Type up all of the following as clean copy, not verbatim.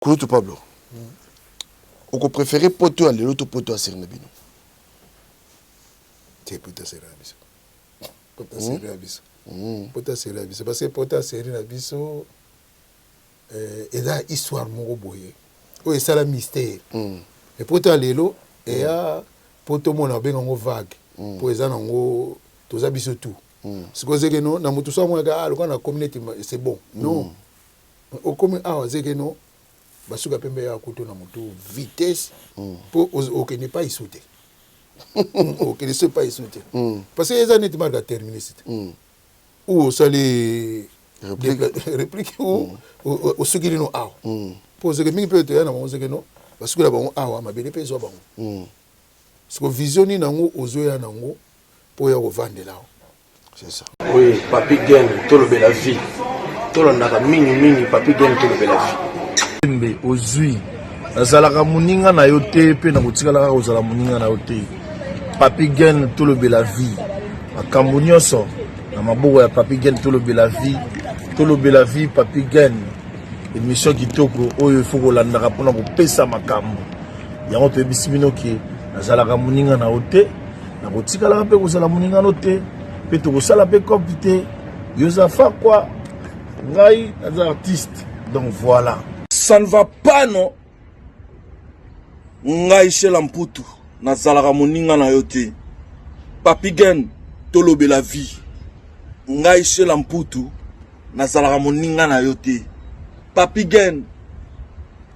Kulutu Pablo, oko préférer poto ya lelo to poto ya seri na bino? Te, poto ya seri na biso. Poto ya seri na biso. Poto ya seri na biso parce que poto ya seri na biso euh, eza histoire moko boye oyo esala mystère. Mais poto ya lelo eya poto mona babenga yango vague po eza nango toza biso tout. Sikoyo zeke no na moto so amonaka ah lokola na komi neti c'est bon. Non. Okomi awa zeke no basuka pembe ya kutu na motu vitesse po okende pa isu te. Okende so pa isu te. Parce que eza neti marque ya terminus te. Ou osali réplique ou osukili no awa. Po zeke mingi mpe toya na bango zeke no basukila bango awa mabele mpe ezwa bango. Siko vision nini yango ozoya nango mpo ya kovandela awa. C'est ça. Oui, Papy Gen, tolobela vie. Tolandaka mingi mingi Papy Gen tolobela vie. Mbe ozui nazalaka moninga na yo te mpe nakotikala kaka kozala moninga na yo te. Papy Gen tolobela vie, makambo nyonso na maboko ya Papy Gen tolobela vie, tolobela vie Papy Gen, emission kitoko oyo ifo kolandaka mpona kopesa makambo yango. Toyebisi bino ke nazalaka moninga na yo te, nakotikalaka mpe kozala moninga no te, mpe tokosala mpe cope te. Yo oza fakwa, ngai naza artiste, donc voilà. Ça ne va pas non. Ngai Shela Mputu nazalaka moninga na yo te. Papy Gen tolobela vie. Ngai Shela Mputu nazalaka moninga na yo te. Papy Gen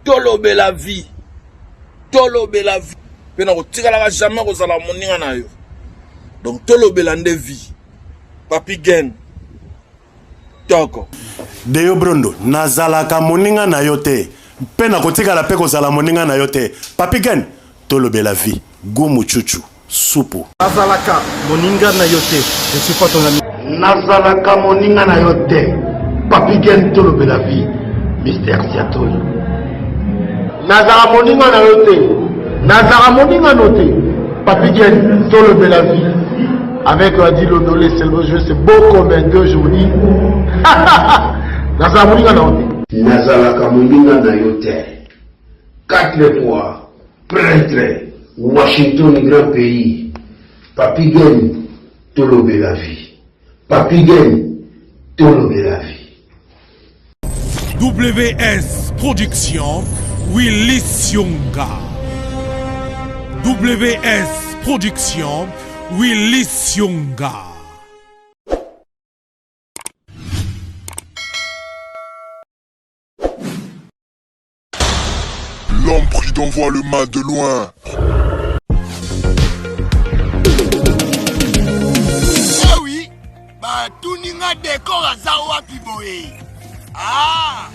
tolobela vie. Tolobela vie. Pe nakotikalaka jamais kozala moninga na yo. Donc tolobela nde vie. Papy Gen toko. Deo Brondo, nazalaka moninga na yo te mpe nakotikala mpe kozala moninga na yo te. Papy Gen, tolobela vie. Gumu chuchu, supu. Nazalaka moninga na yo te, je suis pas ton ami. Nazalaka moninga na yo te, Papy Gen tolobela vie, Mister Siatoli. Nazalaka moninga na yo te, nazalaka moninga no te, Papy Gen tolobela vie. Avec Adi Londole, c'est le jeu, c'est beau comme un deux jours. Nazalaka moninga na yo te. Nazalaka moninga na yo te. Quatre fois prêtre Washington grand pays Papy Gen tolobela vie Papy Gen tolobela vie. WS Production Willy Sionga WS Production Willy Sionga. L'homme prudent voit le mal de loin. Eh oui, batuni nga decor aza wapi boye? Ah,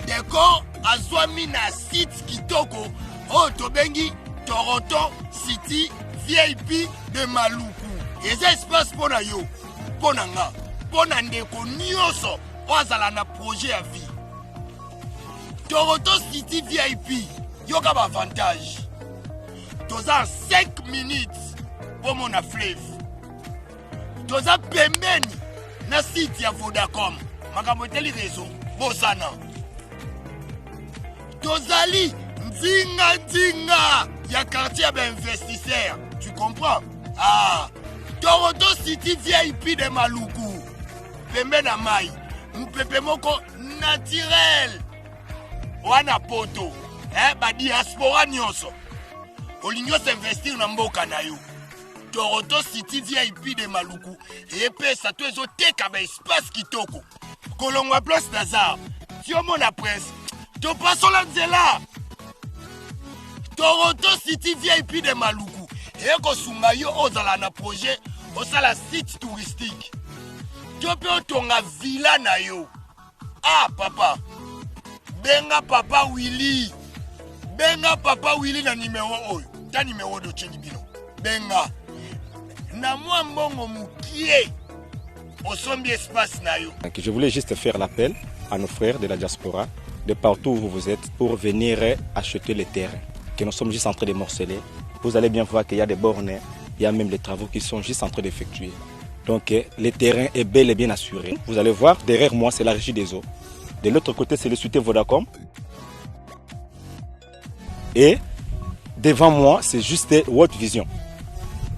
decor azwami na site kitoko oyo tobengi Toronto City VIP de Maluku. Eza espace mpo na yo, mpo na nga, mpo na ndeko nyonso oyo azala na projet ya vie. Toronto City VIP, yoka ba avantage. Toza 5 minutes bomona fleuve. Toza pembeni na site ya Vodacom. Makambo etali réseau, bosana. Tozali nzinga nzinga ya quartier ya ba investisseurs. Tu comprends? Ah, Toronto City VIP de Maluku. Pembe na mai, mupepe moko naturel wana poto eh, ba diaspora nyonso olingi osinvestir na mboka na yo. Toronto City VIP de Maluku epesa to ezoteka ba espace kitoko kolongwa place Lazare tiomona prince topasola nzela. Toronto City VIP de Maluku ekosunga yo ozala na projet osala site touristique to mpe otonga villa na yo. Ah papa, benga papa Willy, benga papa Willy na numero oyo, ta numero oyo totyeli bino, benga na mwa mbongo mokie osombi espace na yo. Donc, je voulais juste faire l'appel à nos frères de la diaspora, de partout où vous êtes, pour venir acheter les terrains que nous sommes juste en train de morceler. Vous allez bien voir qu'il y a des bornes, il y a même les travaux qui sont juste en train d'effectuer. Donc le terrain est bel et bien assuré. Vous allez voir, derrière moi, c'est la régie des eaux. De l'autre côté, c'est le site Vodacom. Et devant moi, c'est juste World Vision.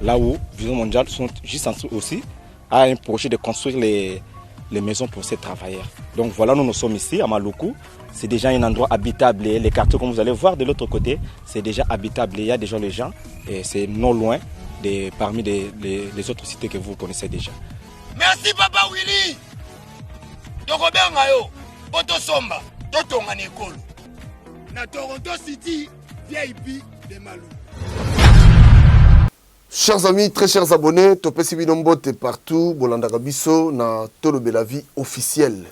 Là où Vision Mondiale sont juste en dessous aussi, a un projet de construire les, les maisons pour ces travailleurs. Donc voilà, nous nous sommes ici à Maluku. C'est déjà un endroit habitable. Les quartiers, comme vous allez voir de l'autre côté, c'est déjà habitable. Il y a déjà les gens et c'est non loin de, parmi les, les, les autres cités que vous connaissez déjà. Merci papa Willy. Tokobenga yo po tosomba totonga na ekolo. Na Toronto City VIP de Maluku. Chers amis, très chers abonnés, topesi bino mbote partout, bolandaka biso na Tolobela vie officielle.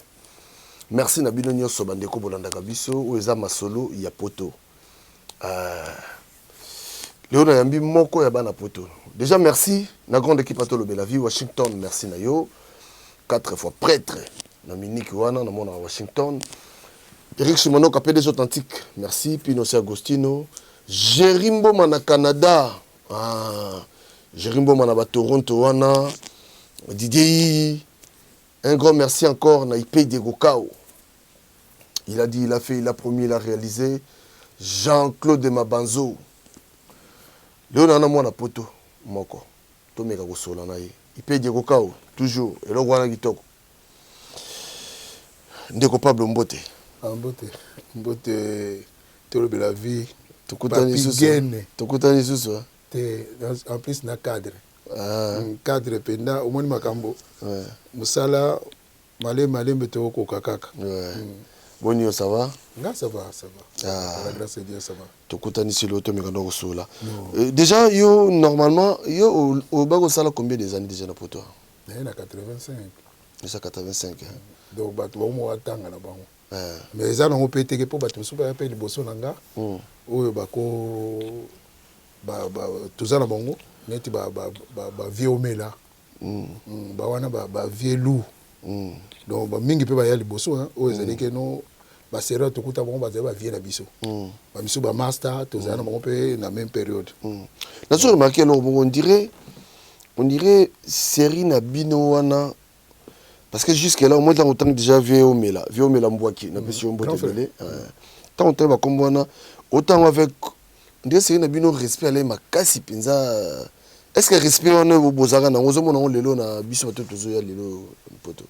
Merci na bino nyonso bandeko bolandaka biso oyo eza masolo ya poto. Euh, leo nayambi moko ya bana poto. Déjà merci na grande équipe à Tolobela vie Washington, merci na yo. Quatre fois prêtre na miniki wana na mona Washington. Eric Shimanoka PDG authentique, merci Pino Agostino. Jerry Mboma na Canada. Ah, Jerry Mboma na ba Toronto wana. Didier Yi. Un grand merci encore na IP Diego Kao. Il a dit, il a fait, il a promis, il a réalisé. Jean-Claude Mabanzo. Leo na mwana poto moko. Tomeka kosola na ye. IP Diego Kao, toujours. Eloko wana kitoko. Ndeko Pablo Mbote. Ah, mbote. Mbote tolobela vie. Tokutani lisusu. Tokutani lisusu. Te, en plus na cadre. Ah. Cadre mpenza omoni makambo. Ouais. Mosala malembe malembe tokokoka kaka. Ouais. Boni yo, ça va? Nga ça va, ça va. Ah. Par la grâce de Dieu, ça va. Tokutani silo tomeka ndo kosola. Déjà yo normalement yo oba kosala combien des années déjà na poto? Naye na 85. Eza 85 hein? Donc bato bango batanga na bango. Mais eza nango mpe teke mpo bato mosusu baya mpe liboso na nga oyo bako toza na bango neti bavie omela bawana bavie lu. Donc bamingi mpe baya liboso oyo ezali ke no basera tokuta bango bazali bavie na biso. Bamisu bamaster tozali na bango mpe na même période. Nazo remarquer eloko moko, on dirait série na bino wana, parce que jusque là au moins ntango otangi déjà vie omela, vie omela mbwaki napesi yo mbote ebele. Ntango otangi bakombo wana, otango avec on dirait série na bino respect ale makasi mpenza. Est ce que respect wana bozalaka nango ozomona yango lelo na biso bato tozoya lelo poto?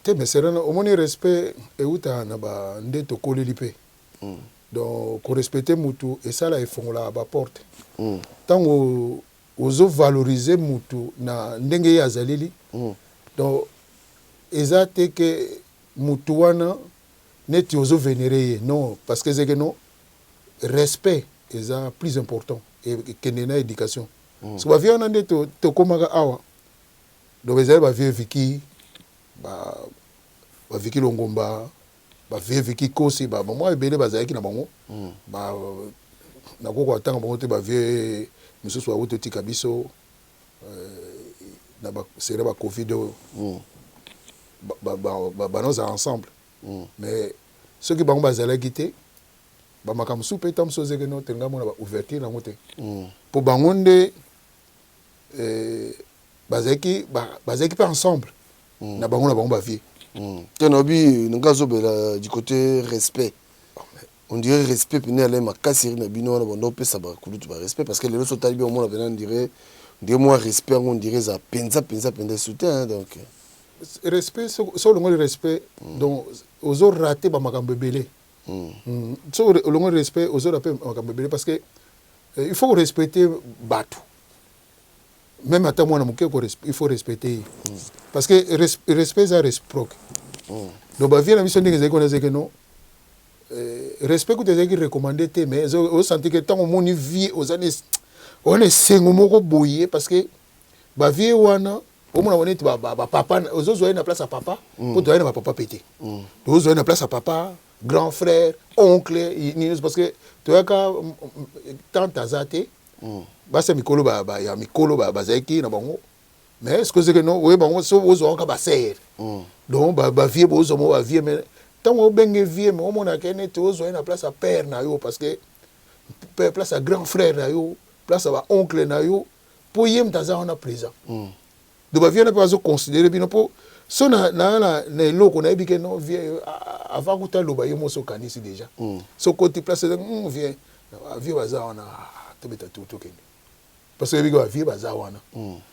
Te, mais serena omoni respect eutaka na bande tokoleli mpe. Donc korespecte mutu esala efongolaka baporte. Ntango ozovalorize mutu na ndenge ye azaleli, donc eza te ke mutu wana neti ozovénéré ye, non, parce que ezeke non, respect eza plus important ekende na éducation. So bavie wana nde tokomaka awa, donc ezali bavie Viki, baviki Longomba, bavie Viki Kosi, bamwa ebele bazalaki na bango. Nakoki kotanga bango te, bavie mosusu bauti otika biso na sere bacovid oyo, banozala ensemble. Mais soki bango bazalaki te, bamakambo mosusu mpe ta mosusu ozeke no tenga mona baouverture yango te, mpo bango nde bazalaki mpe ensemble na bango na bango bavie. Te, nayebi nga azobela du côté respect. On dirait respect pene ale makasi na bino wana bando opesa bakulutu ba respect, parce que lelo so otali bi omona pene on dirait mwa respect yango on dirait eza mpenza mpenza mpenza esu te, hein, donc. Respect, so olongoli respect, donc ozorate bamakambo ebele. So olongoli respect, ozorate makambo ebele, parce que il faut respecter bato, même ata mwana moke il faut respecter ye, parce que respect eza réciproque. Donc bavie na biso ndenge ezalaki wana, ezalaki no respect kutu ezalaki recommandé te, mais osanti ke ntango omoni vie oza na esengo moko boye, parce que bavie wana omona ngo neti bapapa, ozozwa ye na place ya papa, mpo toyai na bapapa pe te, tozozwa ye na place ya papa, grand frère, oncle nini, parce que toyaka tante aza te, basi ya mikolo ya mikolo bazalaki na bango, mais ce que c'est que non, oyeba bango so ozwaka basere, donc bavie bozwa mo bavie. Mais ntango obenge vie, mais omonaka neti ozwa ye na place ya père na yo, parce que place ya grand frère na yo, place ya baoncle na yo, mpo ye moto aza wana présent. Donc bavie wana mpe bazoconsidere bino, mpo so na eloko nayebi ke non, vie avant kuta aloba ye moso okanisi déjà so koti place vie. Bavieux baza wana, ah, tobeta tour, tokende, parce que oyebiki bavieux baza wana.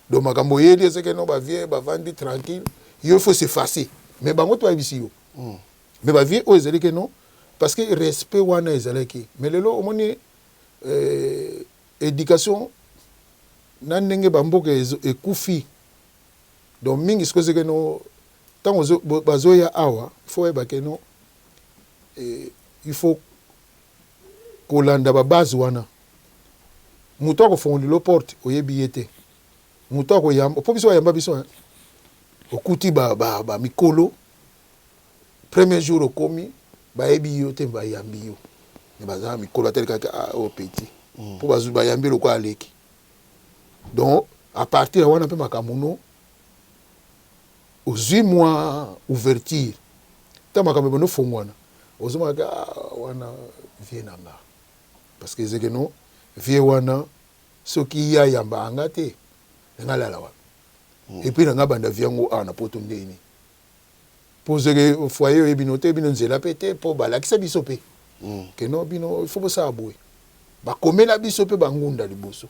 Donc makambo oyeli ezeke no, bavieux bavandi tranquille, yo faut s'effacer, mais bango to bayebisi yo. Mais bavieux oyo ezali ke non, parce que respect wana ezalaki. Mais lelo omoni éducation na ndenge bamboka ekufi. Donc mingi sikoyo ezeke no, ntango bazoya awa, il faut oyeba ke no, il faut kolanda babase wana. Moto akofongolela porte, oyebi ye te. Moto akoyamba, mpo biso bayamba biso, okuti bamikolo ba, ba premier jour okomi, bayebi yo te, bayambi yo, me baza mikolo, atali kaka, ah, oyo petit, mpo bayambi lokola aleki. Donc à partir ya wana mpe makambo no ozwi mwa ouverture, ta makambo ebanda ofongwana, ozomonaka, ah, wana vieux na nga, parce que ezeke no, vieux wana soki ye ayamba anga te, nanga lala wana. Et puis nanga banda vie yango awa na Poto ndeni, mpo soki foyer oyebi no te, bino nzela mpe te, mpo balakisa biso mpe keno bino il faut bosala boye. Bakomela biso mpe bangunda liboso,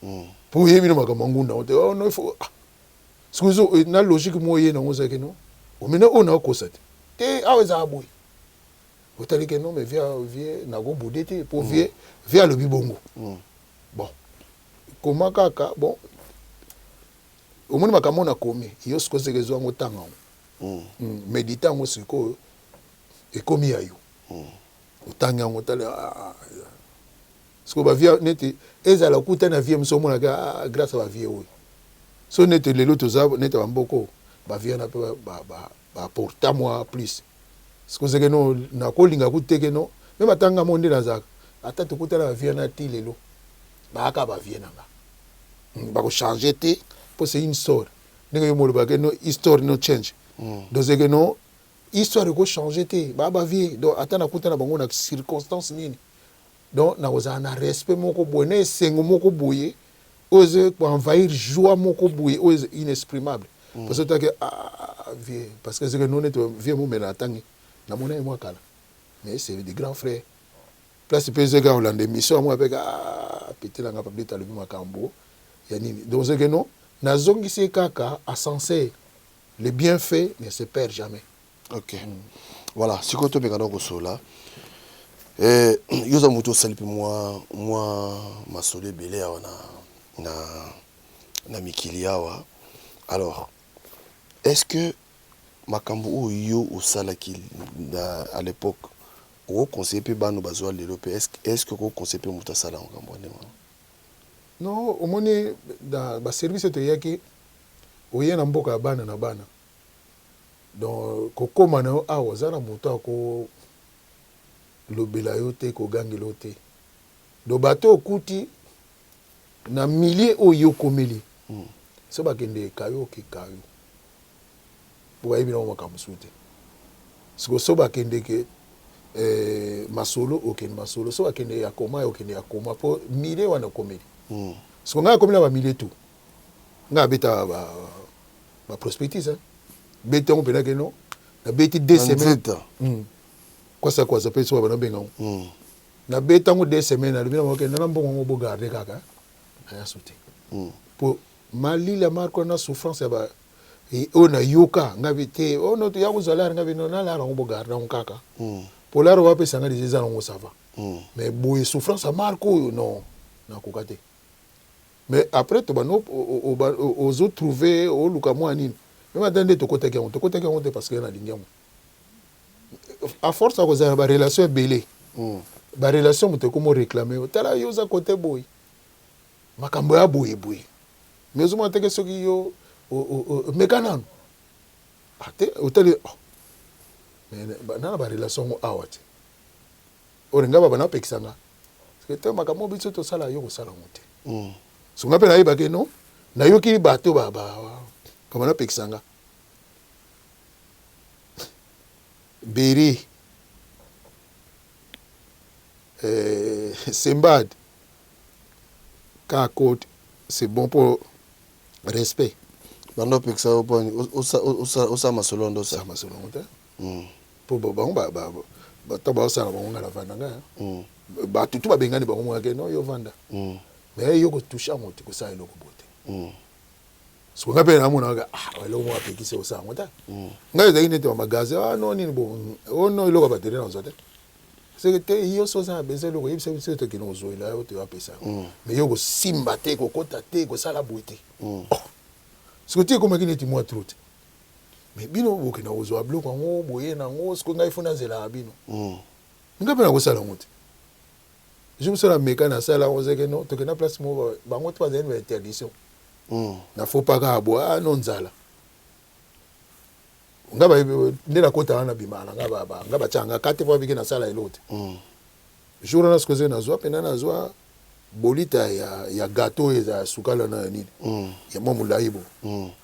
mpo oyebi no makambo ya ngunda yango te. Oh, non, il faut, ah. Sikoyo na logique mo oye nango ozalaki no omena oyo nakokosa te te, awa ezala boye, otali ke non, mais vieux nakobude te, mpo vieux alobi bongo. Bon, koma kaka. Bon, omoni makambo oyo nakomi yo sikoyo, seke ezwa yango, tanga yango, médite yango. Sikoyo ekomi ya yo, otangi yango, otali, ah, sikoyo bavieux neti ezala kuta na vieux mosu, omonaka, ah, grâce a bavieux oyo. So neti lelo toza neti bamboko, bavieux na mpe baporta mwa plus. Sikoyo seke no, nakolinga kuteke no, me batanga mo nde nazalaka, ata tokutana bavieux na ti lelo, bayaka bavieux na nga, bakochange te, mpo c'est une histoire. Ndenge yo molobaka no, histoire no change. Donc seke no, histoire ekochange te, baa bavieux. Donc ata nakutana bango na circonstance nini, donc nakozala na respect moko boye, na esengo moko boye oyo eza koenvahir, joie moko boye oyo eza inexprimable, parce que otake, ah, vieux, parce que ezeke no neti vieux momela atangi, namona ye mwa kala, mais c'est des grands frères. Place mpe ezeke olanda émission yango apeke, ah, pete nanga pablite alobi makambo ya nini. Donc ezeke no, nazongisi ye kaka ascenseur, le bienfait ne se perd jamais. Ok, voilà. Sikoyo tobeka na kosola. Yo oza moto osali mpe mwa masolo ebele awa na mikili awa. Alors, est ce que makambo oyo yo osalaki à l'époque, okoconseille mpe bano bazwa lelo mpe? Est ce que okoconseille mpe moto asala makambo wana wana? Non, omoni na baservice oyo toyaki, oye na mboka ya bana na bana, donc kokóma na yo awa, oza na moto akolobela yo te, kogangela yo te. Donc bato okuti na milieu oyo yo okomeli, so bakende ekayo, okekayo, po bayebi nango makambo mosusu te. Siko so bakendeke masolo, okende masolo, so bakende ya koma, okende ya koma, mpo milieu wana okomeli. Siko ngai akomi na bamilieu tout, ngai abeta baprospectus, ba beti yango mpena keno nabeti 2 semaines. Kwasa kwasa mpe so bana benga yango, nabeti yango 2 semaines, nalobi na bakende na mbongo yango, bogarde kaka, naya so te, po malili ya marko na souffrance ya ba oyo nayoka ngai bi te, oyo no ya kozwa lare, ngai bi no nalara yango, bogarde yango kaka, po lare bapesa ngai deja eza nango, ça va. Mais boye souffrance ya marke oyo, non, nakoka te. Mais après tobanda ozotrouve, oluka mwa nini, meme ata nde tokotaki yango, tokotaki yango te, parce que nalingi yango. À force ya kozala na barelation ebele, barelation, moto ekomi oréclame, tala yo oza kote boye, makambo ya boye boye, mais ozomona teke soki yo meka nanu te, otali, oh, na barelation yango awa te, oyo nga baba napekisa nga te, makambo biso tosala, yo kosala yango te. So nga mpe nayebaki no, nayoki bato baba napekisa nga beri sembad kako, c'est bon pour respect. Bando opekisa yo mpo osala masolo ndo? Osala masolo yango te, mpo bango Bato baosala bango, ngai navanda ngai. Bato tu babengani bango, mokake no, yo vanda. Mais yo kotouche yango te, kosala eloko boye te. Siko ngai mpe namonaka, ah, eloko moko apekisi kosala yango te. Ngai ezalaki neti bamagasin, ah non, nini bo, o non, eloko ya batele nazwa te. Seke te, yo so oza na besoin eloko, oyebisa biso, tokende kozwela yo, toyapesa yango. Mais yo kosimba te, kokota te, kosala boye te. Oh. Siko ti ekomaki neti mwa trop te. Mais bino bokenda kozwa biloko yango boye nango, siko ngai fo nazelaka bino. Ngai mpe nakosala yango te. Je mosala meka nasala yango, zeke no, tokenda place moko, bango te bazali na bainterdiction. Na faut pas kaka boye, ah non, nzala. Nga nde nakota wana, bimaka na nga, nga batyaka nga ka te, po abiki nasala eloko te. Jour wana sikoyo nazwa mpena, nazwa bolita ya gâteau oyo eza ya sukala na ya nini, ya mwa molai bo.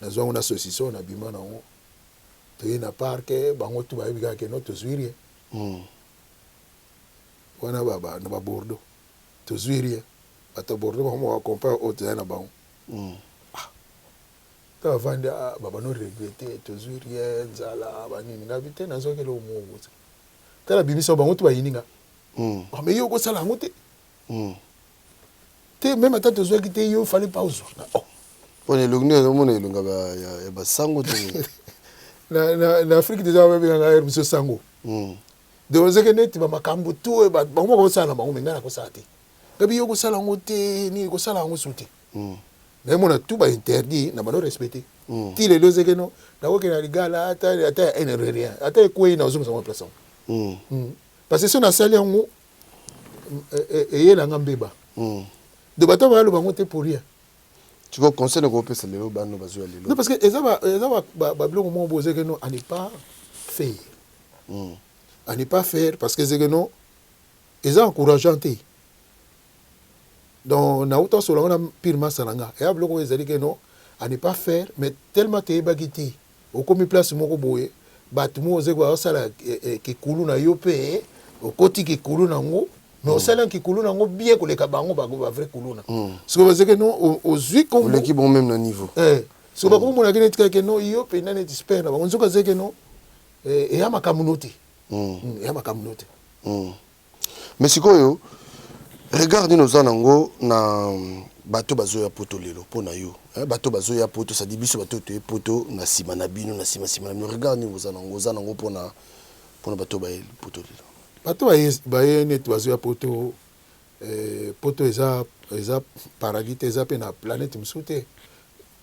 Nazwa yango na saucisson, nabima nango, toye na parc, bango tu bayebi kaka ke no, tozwi rien. Wana na babordeaux tozwi rien. Bato ya Bordeaux bango moko bacompare oyo tozali na bango. Ah, ta bavandi, ah, babano regretter, tozwi rien, nzala banini. Ngabi te, nazwaki eloko moko bote. Tala bimisa bango tu bayini nga. Ah, mais yo okosala yango te te, même ata tozwaki te, yo fallait pas ozwa. Oh. Mpona elongi nini azomona elongi ya basango te? Na Afrique déjà babengaka ere biso sango. Donc ezaki neti bamakambo tu oyo bango moko kosala na bango, me ngai nakosala te. Ngabi yo kosala yango te, nini kosala yango su te. Nayemona tu bainterdit na bano respecte. Ti lelo ezaki no, nakokende na ligala ata ya nr rien, ata ekwei, na ozongisa ngo place yango. Parce que so nasali yango, eyelanga mbeba. Donc bato baloba yango te pour rien. Tu vois, conseil nakopesa lelo bano bazwa lelo? Non, parce que eza babiloko moko boye ezaki no à ne pas faire. À ne pas faire, parce que ezaki no, eza encourageant te. Donc nauta osola ngo na pire masa na nga, eya biloko oyo ezali ke no, à ne pas faire. Mais tellement toyebaki te, okomi place moko boye, bato moko ozeki bazosala kikulu na yo mpe okoti kikulu nango, mais osali kikulu nango bien koleka bango bavrai kuluna. Sikoyo bazeki no, ozwi kombo. Oleki bon même na niveau. Sikoyo bakomonaki neti kaka no, yo mpenza neti spere na bango, nzoka azeki no, eya makambo no te. Eya makambo no te. Mais sikoyo, regard nini oza nango na bato bazoya poto lelo mpo na yo? Bato bazoya poto, c'est-à-dire biso bato toye poto na nsima na bino, na nsima nsima na bino, regard nini oza nango, oza nango mpona bato baye poto lelo? Bato baye neti bazoya poto, poto eza paradis te, eza mpe na planète mosusu te.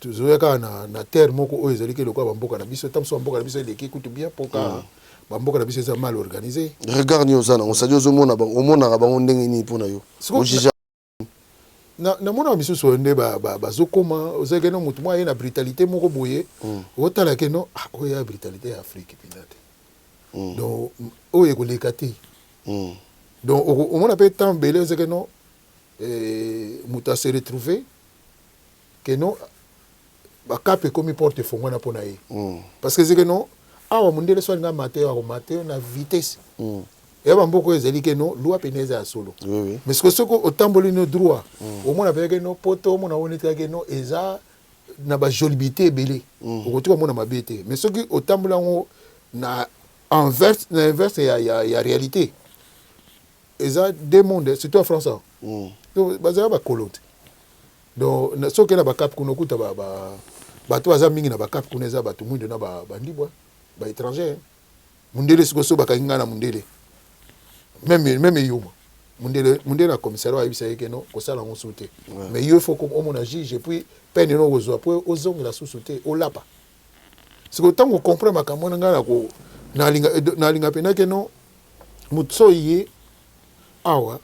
Tozoya kaka na terre moko oyo ezalaki lokola bamboka na biso. Ta mosusu bamboka na biso eleki kutu bien, mpo kaka bamboka na biso eza mal organisé. Regard nini oza nango? C'est-à-dire ozomona bango, omonaka bango ndenge nini mpo na yo? Ojuge? Namonaka misusu oyo nde bazokoma, ozalaki no motu moko aye na brutalité moko boye, otalaki no, ah, oyo ya brutalité ya Afrique mpenza te. Donc oyo ekoleka te. Donc omona mpe temps ebele ozalaki no, moto ase retrouve ke no, bakape ekomi porte efongwana mpo na ye. Parce que ezeke no, awa mondele so alinga mate, akomate na vitesse. Eya bamboka oyo ezali ke no, loi pene eza ya solo. Mais sikoyo soki otamboli no droit, omona mpenza ke no, poto omona oyo neti kaka ke no, eza na bajolibité ebele. Okoki komona mabe te. Mais soki otamboli yango na inverse, na inverse ya réalité, eza deux mondes, surtout en France awa. Donc bazala bakolo te. Donc soki na bakape kuna, okuta bato baza mingi na bakape kuna, eza bato mwindo na bandibwa, baétranger. Mundele sikoyo, so bakangi ngai na mundele, même eyuma mundele, mundele na commissariat ayebisa ye ke no, kosala yango su te. Mais yo, il faut omona juge et puis peine no okozwa po ozongela susu te, olapa. Sikoyo ntango ocomprendre makambo wana, ngai nako nalinga mpena ke no, moto so ye awa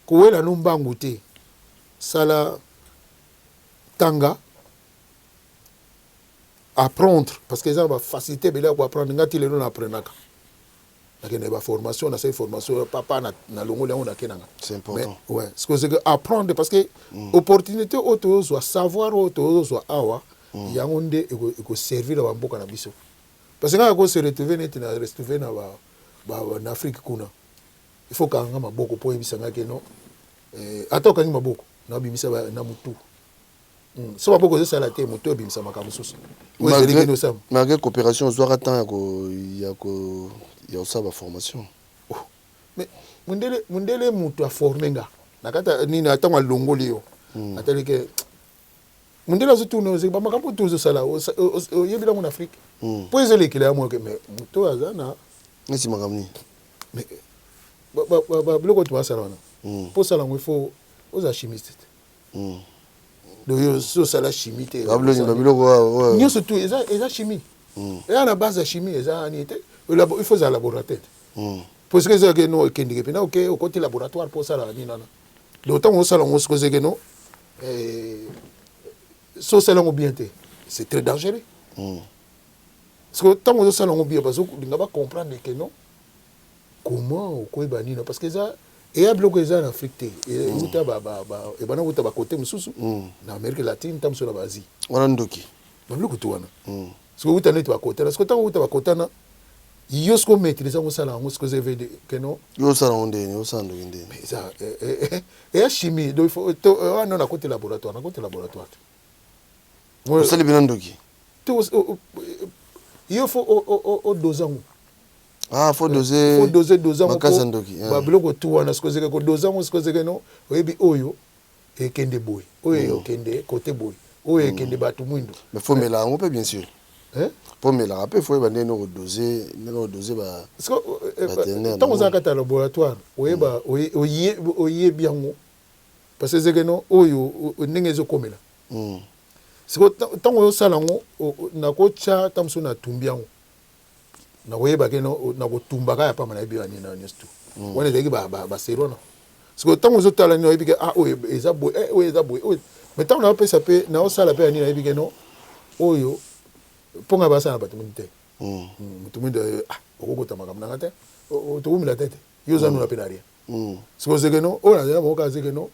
kowela no mbangu te, sala tanga, apprendre, parce que eza na bafacilité ebele ya koapprendre. Ngai ti lelo na apprenaka, nakende baformation, nasali formation papa, nalongoli yango, nake nanga. C'est important. Mais, ouais, c'est que apprendre, parce que opportunité oyo tozozwa, savoir oyo tozozwa awa, yango nde ekoservir na bamboka na biso. Parce que ngai ako se retrouver neti na retrouver na Afrique kuna, il faut kanga maboko mpo oyebisa ngai ke no, ata okangi maboko, nabimisa na mutu. So maboko ezosala te, moto ebimisa makambo mosusu oyo ezali kende osala. Malgré coopération, ozwaka temps ya kosala baformation? Oh. Mais mundele moto aforme nga na kati nini, ntango alongoli yo, atali ke mundele azotuna ozeki bamakambo to ozosala, oyebi nango na Afrique mpo ezolekela ya moke, mais moto oyo aza na Neti makambo nini? Mais biloko to basala wana, mpo osala yango, il faut ozala chimiste te. Donc yo so osala chimie te. Babiloko nyonso tu eza chimie, eza na base ya chimie, eza nini te, il faut ozala laboratoire te, parce que ezalaki no ekendeke mpena oke okoti laboratoire mpo osala nini wana. Donc ntango osala yango, soki ozeke no so osala yango bien te, c'est très dangereux, parce que ntango ozosala yango bien, bazolinga bacomprendre ke non, comment okoyeba nini, parce que eza eya biloko eza na Afrique te, euta ebanda kuta bakote mosusu na Amérique latine, ntango mosusu na baasie. Wana ndoki. Babiloko tu wana soki outa neti bakotana, soki ntango outa bakotana, yo soki omaîtrise yango, osala yango, soki oza ke non. Yo osala yango ndeni? Osala ndoki ndeni? Eza eya chimie, donc il faut wana nakoti laboratoire, nakoti laboratoire te. Osali bino ndoki? Te, yo faut odose yango. Ah, faut doser. Faut doser, doser yango. Makasi ya ndoki. Babiloko tu wana, soki ozeke kodose yango, soki ozeke no oyebi oyo ekende boye, oyo ekende kote boye, oyo ekende bato mwindo. Mais faut mela yango mpe, bien sûr. Mpo melaka mpe, faut oyeba ndenge okodose, ndenge okodose. Ntango oza na kati ya laboratoire, oyeba, oyebi yango, parce que ezeke no oyo ndenge ezokomela. Siko ntango ozosala yango, nakotya ntango mosusu natumbi yango, nakoyeba ke nakotumbaka ya pamba, nayebi banini na nyonso tu wana ezalaki baseri wana. Siko ntango ozotala nini, oyebi ke ah, oyo eza boye, oyo eza boye, oyo. Mais ntango naopesa mpe naosala mpe ya nini, nayebi ke no, oyo mpo ngai basala na bato mwindu te. Moto mwindu, ah, okokota makambo nanga te, tokumila te te, yo oza nuna mpe na rien. Siko ozeke no oyo nazali na bango kaka, zeke no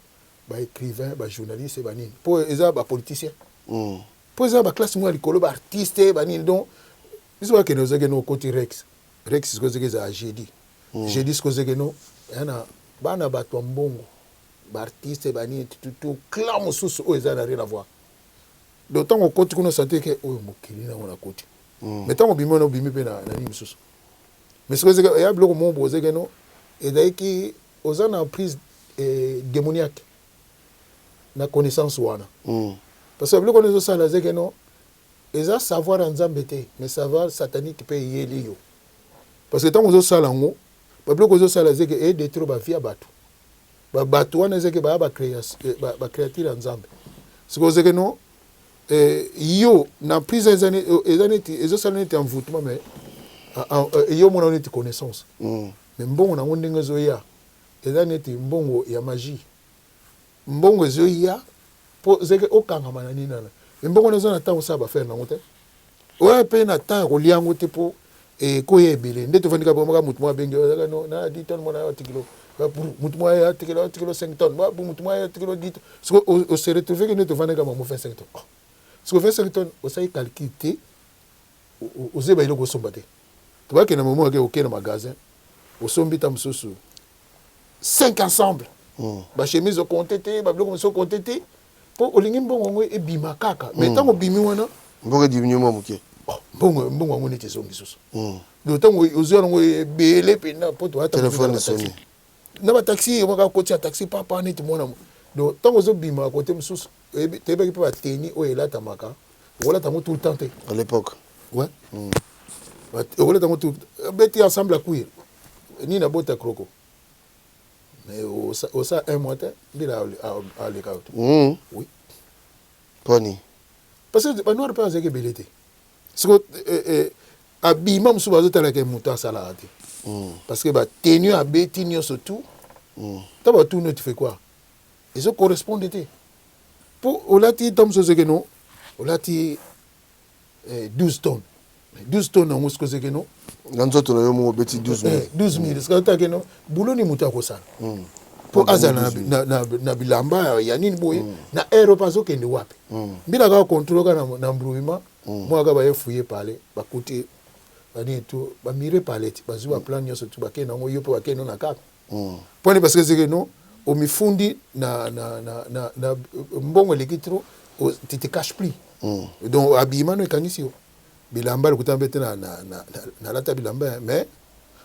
baécrivain, bajournaliste, banini, mpo eza bapoliticien, mpo eza baclasse moko ya likolo, baartiste, banini. Donc biso bakende, ozeke no okoti rex rex, sikoyo ozeke ezala jeudi. Jeudi sikoyo ozeke no eya na bana bato ya mbongo, baartiste, banini, tutu clan mosusu oyo eza na rien à voir. Donc ntango okoti kuna, osante ke oyo mokili nango nakoti. Mais ntango obimi wana, obimi mpe na nini mosusu. Mais sikoyo ezeke eya biloko moko boye, ozeke no ezalaki oza na prise démoniaque na connaissance wana, parce que biloko wana ezosala, ezeke no eza savoir ya Nzambe te, mais savoir satanique mpe eyeli yo, parce que ntango ozosala yango, babiloko ozosala ezeke edétruire bavie ya bato. Bato wana ezeke baya bacréature ya Nzambe. Sikoyo ozeke no yo na prise eza neti ezosala neti envoûtement, mais yo omona neti connaissance, mais mbongo nango ndenge ezoya eza neti mbongo ya magie, mbongo ezoya mpo zeke okangama na nini wana. Mbongo wana eza na ntango osala baaffaire nango te, oya mpe na temps ya kolia yango te, mpo ekoya ebele nde tovandika bomaka. Motu moko abengi na 10 tonne, mona atikilo motu moko atikilo 5 tonne, motu moko atikilo 10 tonne. Siko ose retrouve ke nde tovandika bango 25 tonne. Siko 25 tonne, osali calcul te, ozeba eloko osomba te. Tobakende momo ake oke na magasin, osombi ta mosusu 5 ensemble, bachemise okonte te, babiloko mosusu okonte te, mpo olingi mbongo yango ebima kaka. Mais ntango obimi wana, mbongo ediminue mwa moke. Mbongo yango neti ezongi susu. Donc ntango ozwa yango ebele mpenza, mpo telefone esoni. Na bataxi omaka kotia taxi papa neti mwana. Donc ntango ozobima kote mosusu, toyebaki mpe bateni oyo elatamaka, okolata yango tout le temps te. À l'époque. Ouais, okolata yango tout beti ensemble ya cuir nini abota croco, mais osa un mois te, mbila aleka yo te. Oui. Poni? Parce que banoir mpe azalaki ebele te. Siko abima mosusu, bazotalaka moto asalaka te, parce que batenu abeti nyonso tout ta batuni, tu fais quoi, ezo correspondre te, mpo olati ta mosusu ozeke no olati 12 tonnes, 12 tonnes yango siko ozeke no Na nzoto na yo moko obeti 12 000. 12 000, sikoyo otake no buloni moto akosala mpo azala na bilamba ya nini boye na Europe, azokende wapi? Mbila kaka contrôle kaka na embrouillement moko kaka, baye fouiller palais, bakuti banini tu, bamire palais ti bazwi baplan nyonso tu, bakende yango yo mpe bakende na kaka mponi, parce que ezeke no omifundi na mbongo eleki trop. Tu te caches plus. Donc habillement no ekangisi yo. Bilamba lokuta mpe te, nalata bilamba, mais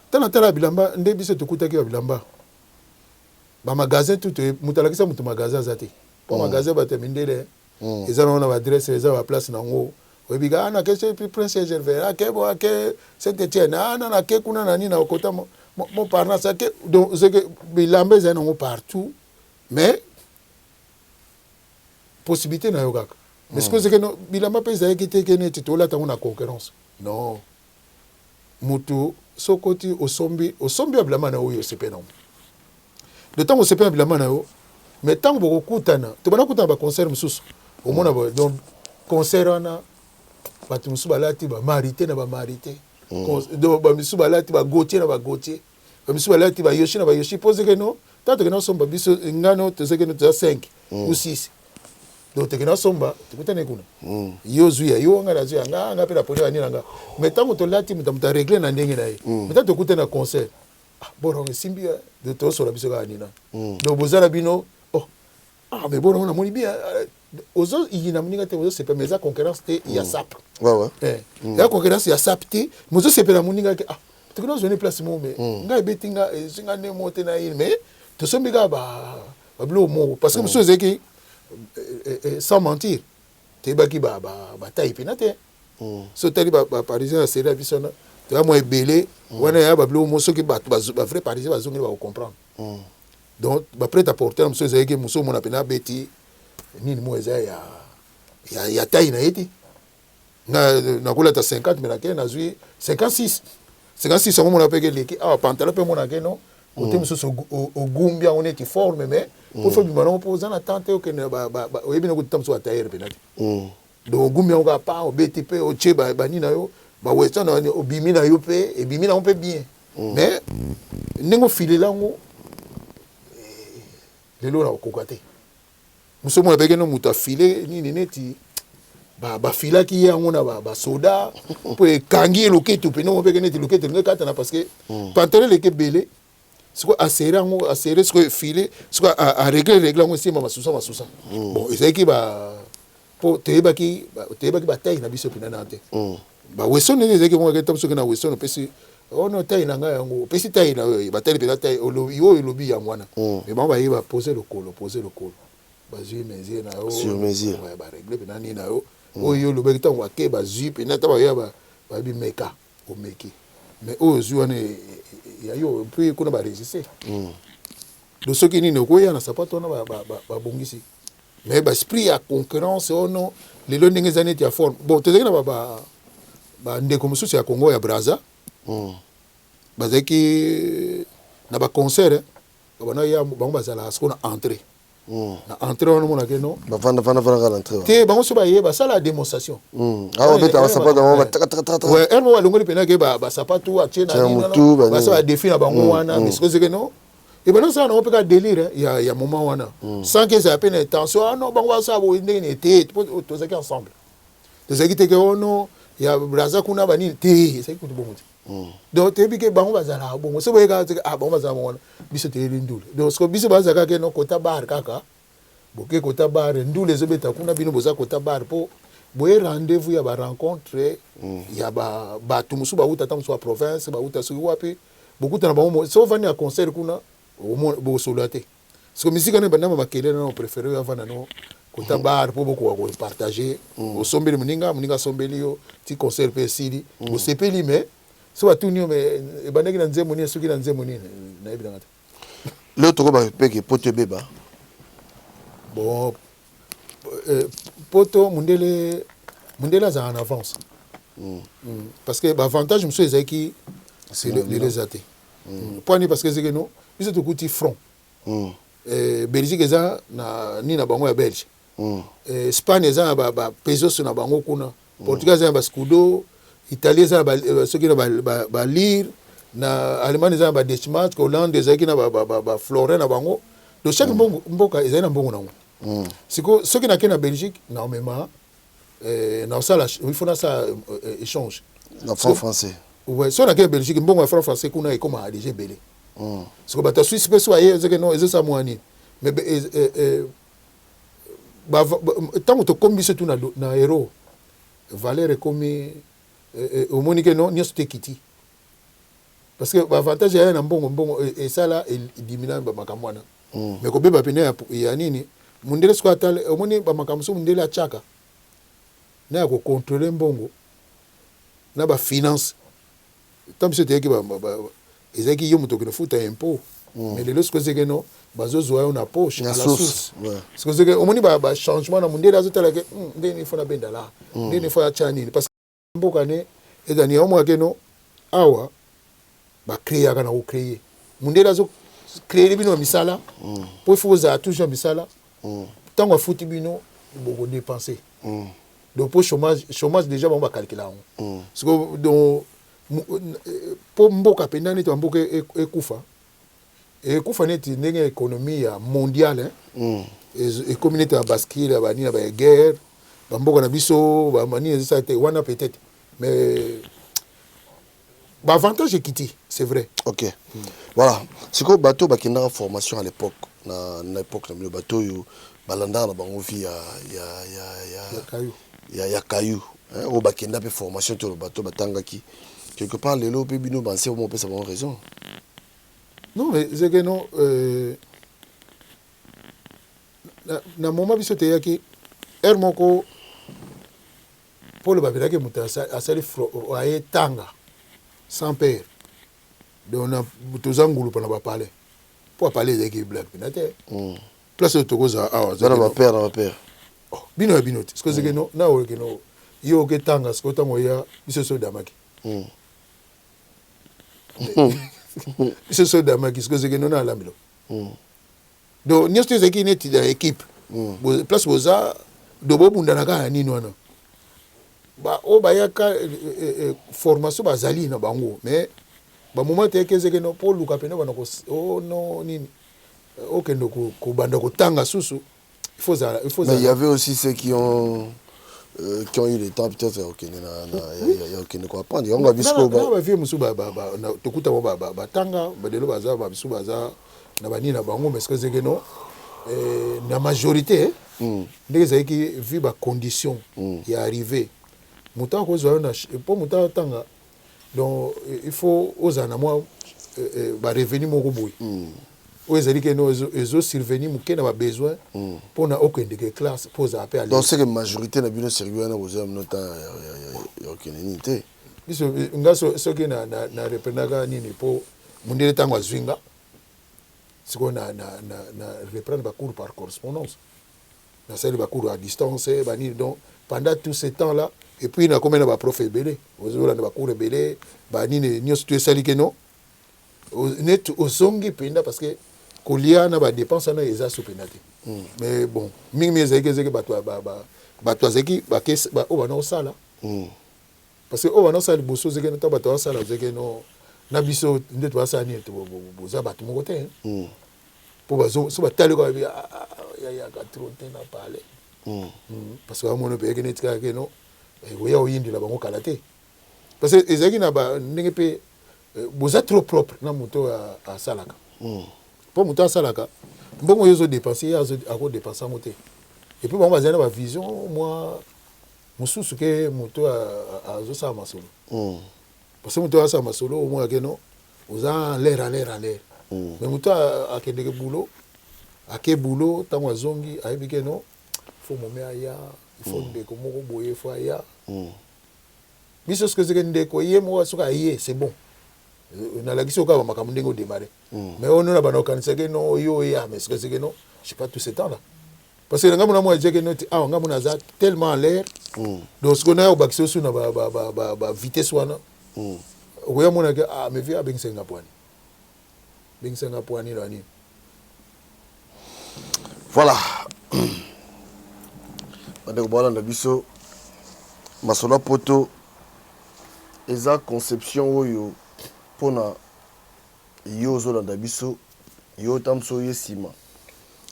ntango natala bilamba nde biso tokutaki ba bilamba, bamagasin tout, moto alakisa moto magasin aza te, mpo magasin bato ya mindele eza nango na baadresse, eza baplace nango. Oyebi ka nake Prince Gervais, ake bo ake Saint Etienne, ana nake kuna na nini na okota Montparnasse ake. Donc c'est que bilamba ezali nango partout, mais possibilité na yo kaka. Mais sikoyo ezeke bilamba mpe ezalaki te ke neti tolata yango na concurrence. Non, motu soki oti osombi, osombi ya bilamba na yo oyo osepe nango, de ntango osepe na bilamba na yo, mais ntango bokokutana, tobanda kutana baconcert mosusu, omona boye. Donc concert wana, bato mosusu balati bamarité na bamarité, donc bamisusu balati baGauthier na baGauthier, bamisusu balati baYohji na baYohji, mpo zeke no ntango tokende osomba biso ngano, tozeke no toza 5 ou 6, donc tokende osomba, tokutani kuna, yo ozwi ya yo, nga nazwi ya nga, nga mpe naponi bani na nga. Mais ntango tolati, moto moto aregle na ndenge na ye. Mais ntango tokutani na concert, ah, borongo esimbi, tosola biso kaka nina. Donc bozala bino, oh ah, mais borongo namoni bien, ozo yina moninga te, ozosepela, mais eza concurrence te ya sape. Eza concurrence ya sape te, mais ozosepela moninga ke ah, tokende ozwani place moko, mais ngai ebeti nga, ezwi nga nde moko te na ye, mais tosombi kaka babiloko moko, parce que mosusu ezalaki, sans mentir, toyebaki bataille mpena te. So otali baparisien ya série ya biso wana, toya mwa ebele wana ya babiloko mo, soki bato bavrai parisien bazongeli, bakocomprendre. Donc baprêt à porter na mosusu ezalaki, mosusu omona mpena abeti nini mo eza ya taille na ye te. Nga nakolata 50, mais nakei nazwi 56, 56 yango mona mpe eleki awa. Pantalon mpe monake no kote mosusu ogumbi yango neti forme, mais po fo bima nango, mpo oza na temps te okende, oyebi na kotita mosusu batailleur mpena te. Donc ogumbi yango kaka pa obeti mpe otie bani na yo, bawestern, obimi na yo mpe ebimi nango mpe bien. Mais ndenge ofilela yango lelo na okoka te. Mosu omona peke no moto afile nini neti bafilaki ye yango na basoda mpo ekangi ye loketo pene mo peke neti loketo elingi ekatana, parce que pantalon eleki ebele. Sikoyo aserre yango, aserre, sikoyo efile, sikoyo aregle regle yango, esimba masusa masusa. Bon, ezalaki ba mpo toyebaki bataille na biso mpena na te. Baweson ndenge ezalaki moko ta soki na weson opesi ono taille na ngai yango, opesi taille na oyo batali mpenza taille oyo elobi yango wana. Mais bango bayeba pose lokolo, pose lokolo, bazwi mesure na yo. Sur mesure. Baregle mpena nini na yo oyo olobaki. Ntango bake bazwi mpena, ntango bayeya bayebi meka, omeki, mais oyo ozwi wana ya yo mpe kuna baresiste. Donc soki nini okoya na sapato wana babongisi, mais baesprit ya concurrence ono lelo ndenge eza neti ya forme. Bon, tozalaki na bandeko mosusu ya Congo ya Braza, bazalaki na baconcert, babanda ya bango, bazalaka sikoyo na entrée, na entrée wana omonake no. Bavanda vanda vanda kaka na entrée. Te, bango so baye basala démonstration. Awa babetaka basapato bango batakatakataka. Heure moko balongoli mpena ke basapatu atie na nini, basala badefi na bango wana. Mais sikoyo ezeke no ebanda osala nango mpe ka délire ya moment wana, sans ke ezala mpe na intention. Ah non, bango basala boye ndenge nini te, po tozalaki ensemble, tozalaki te ke ono ya Braza kuna banini te, ezalaki kutu bongo te. Donc toyebi ke bango bazalaka bongo, so boyekaka te, ah, bango bazalaka bongo wana, biso toyebi ndule. Donc siko biso bazalaka ke no kota bar kaka, boke kota bar, ndule ezobeta kuna, bino boza kota bar mpo boye rendez-vous ya barencontre ya bato mosusu bauta ata mosusu ya province, bauta soki wapi, bokutana bango. So ovandi na concert kuna, bokosolola te. Siko misika no ebandama makelele na préféré oyo avanda no kota bar mpo bokoka kopartage. Osombeli moninga, moninga asombeli yo, ti concert mpe esili, bosepeli. Mais so batuni yo, mais ebandaki na nzembo nini, soki na nzembo nini, nayebi nanga te. Lelo tokoba peke poto ebeba. Bon, poto mundele, mundele azalaka na avance, parce que baavantage mosusu ezalaki lelo eza te. Po ani? Parce que ezeki no biso tokuti front. Belgique eza na nini na bango ya belge, Espagne eza na bapesos na bango kuna, Portugal eza na bascudo, Italie eza na soki na balire, na Allemagne eza na badeutsche mark, Hollande ezalaki na baflorin na bango. Donc chaque mboka ezali na mbongo nango. Siko soki nake na Belgique, naomema, naosala, il faut nasala échange na franc français. Ouais, so nake na Belgique, mbongo ya franc français kuna ekomaka déjà ebele. Siko bato ya Suisse mpe so aye, ezeke no ezosala mwa nini, mais Ntango tokomi biso tu na euro, valeur ekomi, omoni ke non, nyonso te ekiti, parce que baavantage ya na mbongo esala edimina bamakambo wana. Mais kobeba pene ya nini, mundele sikoyo atala, omoni bamakambo so mundele atiaka na ya kocontrôler mbongo na bafinance. Ntango biso toyaki, ezalaki yo moto okende futa impôt. Mais lelo sikoyo ezeke no bazozwa yo na poche, à la source. Sikoyo ezeke, omoni bachangement na mundele azotala ke ndeni fo nabenda la, ndeni fo atya nini, parce que mboka ne ezani omwake no awa bacréaka na kocréer. Mundele azocréer bino ya misala mpo ifo kozala toujours ya misala. Ntango afuti bino, bokodépenser. Donc mpo chômage déjà bango bacalcula yango siko. Donc mpo mboka mpenza neti bamboka ekufa, ekufa neti ndenge économie ya mondiale ekomi neti ya bascule ya banini ya baguerre, bamboka na biso banini ezosala te wana peut-être, mais baavantage ekiti, c'est vrai. Ok, voilà. Sikoyo bato bakendaka formation à l'époque, na époque na bino, bato oyo balandaka na bango vie ya ya caillou, oyo bakenda mpe formation to bato batangaki quelque part, lelo mpe bino banse omo opesa bango raison? Non, mais c'est que non, na moment biso toyaki, heure moko mpo loba mpelaki moto asali aye tanga sans père. Donc toza ngulu mpona bapale, mpo apale ezalaki blague mpena te. Place oyo tokozala awa. Bana bapère na bapère. Bino ya bino te. Sikoyo ezeki no na oyo keno yo oketanga. Sikoyo ntango oya, biso so odamaki, biso so odamaki. Sikoyo ezeki no na alambelo. Donc nyonso to ezalaki neti na équipe. Place boza do bobundana kaka na nini wana, oyo bayaka formation bazali na bango, mais bamoment teyaki ezeki no mpo oluka pene bana no nini okende kobanda kotanga susu, il faut il faut. Mais il y avait aussi ceux qui ont eu le temps peut-être ya kokende na ya kokende koapprendre yango. Biso bavieux mosusu tokuta bango batanga, lelo baza babisu, baza na banini na bango. Mais soki ezeki no na majorité, ndenge ezalaki vu bacondition ya arrivé, moto akozwa yo na mpo moto atanga. Donc il faut ozala na mwa barevenu moko boye oyo ezali ke no ezosurvenir moke na babesoin mpona okendeke classe mpo ozala mpe. Donc c'est que majorité na bino sérieux wana bozwa bino ta ya okende nini te? Biso nga soki na reprendaka nini, mpo mondele ntango azwi nga sikoyo na reprendre bacours par correspondance, nasali bacours à distance, banini. Donc pendant tout ce temps là, et puis nakomi na baprof ebele, ozolanda bacours ebele, banini nyonso to esali ke no neti ozongi mpenza, parce que kolia na badépense wana eza so mpenza te. Mais bon, mingimingi ezalaki bato azalaki oyo bana kosala, parce que oyo bana kosala liboso ozalaki ntango bato basala, ozalaki no na biso nde tobasala nini, boza bato moko te. Mpo so batali ko babi yayaka trop te na pale, parce que bamona mpe yaki neti kaka ke no oya oyindela bango kala te, parce que ezalaki na ndenge mpe boza trop propre na moto oyo asalaka. Mpo moto asalaka, mbongo oyo ozodépenser, ye akodépenser yango te. Et puis bango bazali na bavision mwa mosusu ke moto azosala masolo, parce que moto oyo asala masolo, omona ke no oza en l'air, en l'air, en l'air. Mais moto akendeke boulot, ake boulot, ntango azongi ayebi ke no fo mome aya, il faut ndeko moko boye fo aya. Biso soki ezeke ndeko ye moko soki aye, c'est bon, nalakisi yo kaka bamakambo ndenge odémarre. Mais oyo nona bana okanisaki no oyo oya, mais soki ezeke no, je sais pas, tout ce temps là, parce que nga mona mwa ejeke noti awa, nga mona aza tellement en l'air. Donc sikoyo naya kobakisa osu na bavitesse wana, okoya monake: ah, mais vieux abengisaki nga pwani, bengisaki nga pwani na nini. Voilà, bandeko balanda biso, masolo ya poto eza conception oyo mpona yo ozolanda biso, yo otambusa oye nsima,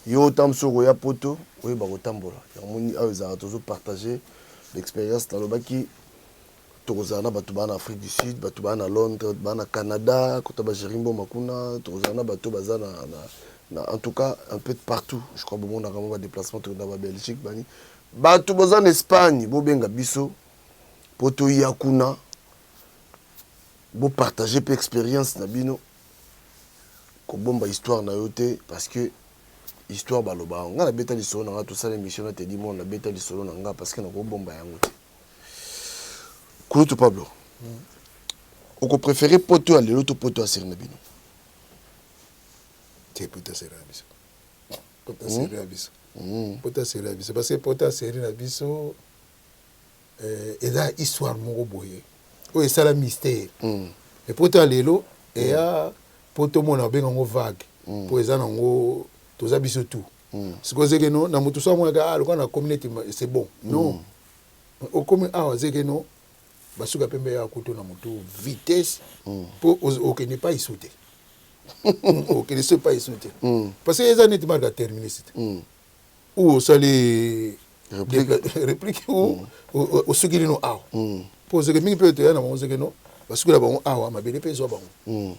yo otambusa okoya poto, oyeba kotambola. Yango awa ezalaka tozopartage l'expérience. Nalobaki tokozala na bato baa na Afrique du Sud, bato baa na Londres, baa na Canada, kota bagéri mboma kuna, tokozala na bato baza na Na, en tout cas, un peu de partout. Je crois bomonaka mwa badéplacement, tokenda ba Belgique, bani bato boza na Espagne, bobenga biso mpo toya kuna, bopartage mpe expérience na bino. Kobomba histoire na yo te, parce que histoire baloba yango. Ngai nabeta lisolo na ngai, tosala émission na Tedi Mona, nabeta lisolo na ngai parce que nakobomba yango te. Kulutu Pablo, okopréféré poto ya lelo to poto ya série na bino? Te, poto ya série na biso, poto ya série na biso, poto ya série na biso, parce que poto ya série na biso eza histoire moko boye oyo esala mystère. E poto ya lelo eya po tomona, babenga yango vague, mpo eza nango toza biso tout. Sikoyo zeke no na motu so amonaka, ah, lokola na komi neti c'est bon. Non, okomi awa, zeke no basuka pembe ya kutu na motu vitesse, mpo okende pa isu te, okende so epai isu te, parce que eza neti marque ya terminus te ou osali réplique ou osukili no awa, mpo ozeke mingi mpe toya na bango, ozeke no basukila bango awa, mabele mpe ezwa bango.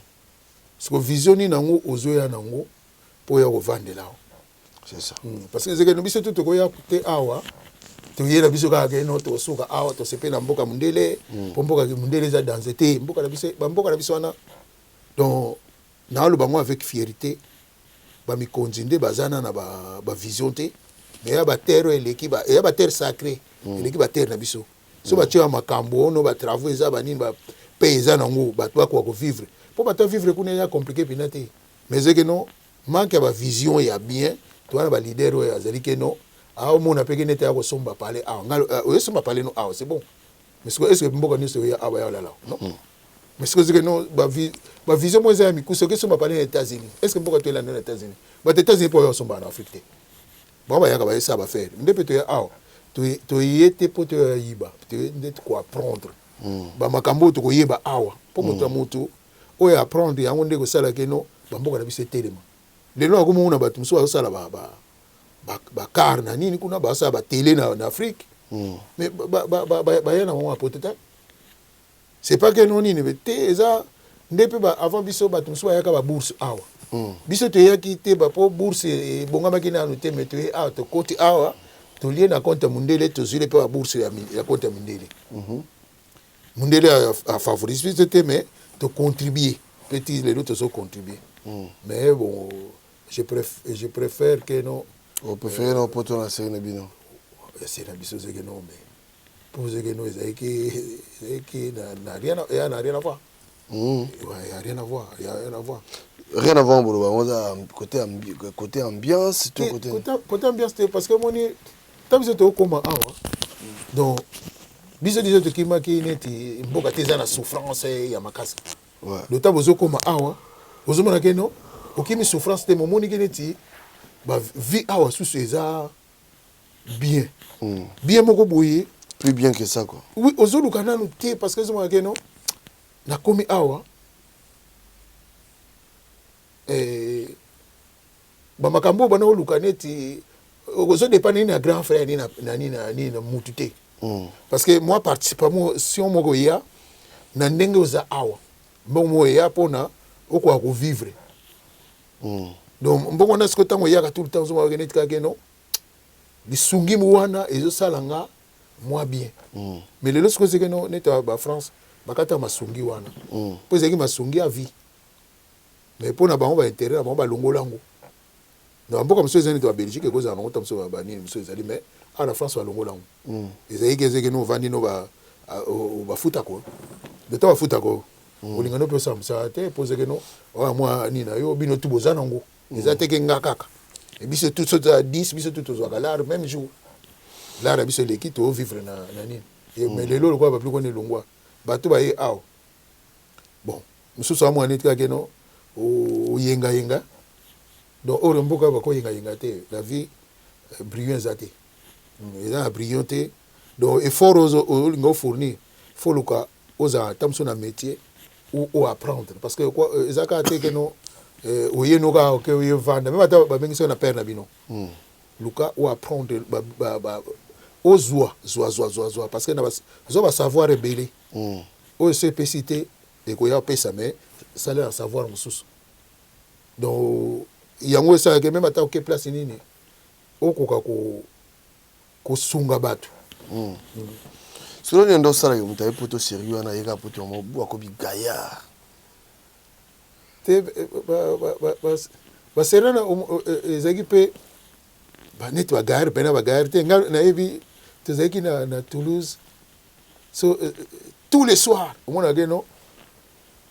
Siko vision nini yango ozoya nango mpo oya kovandela awa? C'est ça. Parce que ezeke no biso tu tokoya te awa, toyela biso kaka ke no tosuka awa, tosepe na mboka mondele, mpo mboka mondele eza danger te. Mboka na biso, bamboka na biso wana, donc naaloba yango avec fierté, bamikonzi nde baza na na bavision te, mais ya baterre oyo eleki, eya baterre sacré, eleki baterre na biso. So batie ya makambo ono, batravaux eza banini, mpe eza nango bato bakoka kovivre, mpo bato avivre kuna eza compliqué mpena te. Mais ezeke no manque ya bavision ya bien. Toza na baleader oyo azali ke no aomona mpe ke neti aya kosomba pale awa, ngai oyosomba pale no awa, c'est bon, mais sikoyo est ce que mboka nyonso oya awa ya olala? Non. Mais sikoyo ezeke no bavision moko eza ya mikuse. Okesomba pale na États-Unis, est ce que mboka toelanda na États-Unis? Bato États-Unis mpo oyo osombaka na Afrique te, bango bayaka bayesala bafere nde mpe toya awa. Toye te mpo toya yiba, toye nde koapprendre bamakambo oyo tokoyeba awa, mpo moto ya motu oyo apprendre yango nde kosalaka eno bamboka na biso etelema. Lelo akomona bato mosusu bazosala bacar na nini kuna, bazosala batele na Afrique, mais baya na bango apote te. C'est pas que no nini te, eza nde mpe avant biso bato mosusu bayaka babourse awa. Biso toyaki te mpo bourse ebongamaki nanu te, mais toye awa, tokoti awa, tolie na compte ya mondele, tozwile mpe babourse ya compte ya mondele. Mondele afavorise biso te, mais tocontribue petit, lelo tozocontribue. Mais bon, je préfère que non. Opréféré na poto na série na bino? Ya série na biso, ozeke non, mais mpo ozeke no ezalaki na rien, ya na rien à voir. Ouais, y a rien à voir, y a rien à voir. Rien à voir, boloba yango eza côté ambiance to côté? Côté ambiance te, parce que omoni ta biso tokóma awa, donc biso biso tokimaki neti mboka te eza na souffrance ya makasi. Lota bozokóma awa, ozomona ke no okimi souffrance te, momoniki neti bavie awa susu eza bien bien moko boye. Plus bien que ça, quoi. Oui, ozoluka nanu te, parce que ezomona ke no nakomi awa, bamakambo oyo bana oluka neti ozodépendre nini na grand frère, nini na nini na nini na mutu te, parce que moi participation moko eya na ndenge oza awa, mbongo moko eya mpona okoka kovivre. Donc mbongo wana sikoyo ntango eyaka tout le temps, ozomaka neti kaka no lisungi wana ezosala nga mwa bien. Mais lelo sikoyo ezeke no neti bafrance bakata masungi wana, mpo ezalaki masungi ya vie, mais mpo na bango baintérêt na bango balongola yango. Na bamboka mosusu eza neti babelgique, ekozala nango ta mosusu banini mosusu ezali, mais awa na France balongola yango. Ezalaki ezeke no ovandi no bafutako leta, bafutako, olinga no mpe osala mosala te, mpo ezeke no oya mwa nini na yo, bino tu boza nango, eza teke nga kaka. E biso tu so toza 10, biso tu tozwaka lare même jour, lare ya biso eleki, tovivre na nini. Mais lelo lokola babiloko wana elongwa, bato baye awa, bon, mosusu amwana neti kaka no oyengayenga. Donc oyo mboka bakoyengayenga te, la vie brillant eza te, eza na brillant te. Donc effort olinga ofournir, faut luka ozala ata mosusu na métier ou oapprendre, parce que eza kaka te ke no oye no kaka oke oye vanda, même ata babengisi yo na père na bino, luka oapprendre, ozwa zwa zwa zwa zwa, parce que zwa basavoir ebele oyo so epesi te, ekoya opesa, mais salaire ya savoir mosusu. Donc Yango esalaka meme ata oke place nini, okoka kosunga bato. Solo nini nde osalaka moto aye poto sérieux wana, ayeka poto yango bu akobi gaillard? Te, basera ezalaki mpe neti bagaillard mpena bagaillard te. Nga nayebi tozalaki na Toulouse, so tous les soirs omonaka no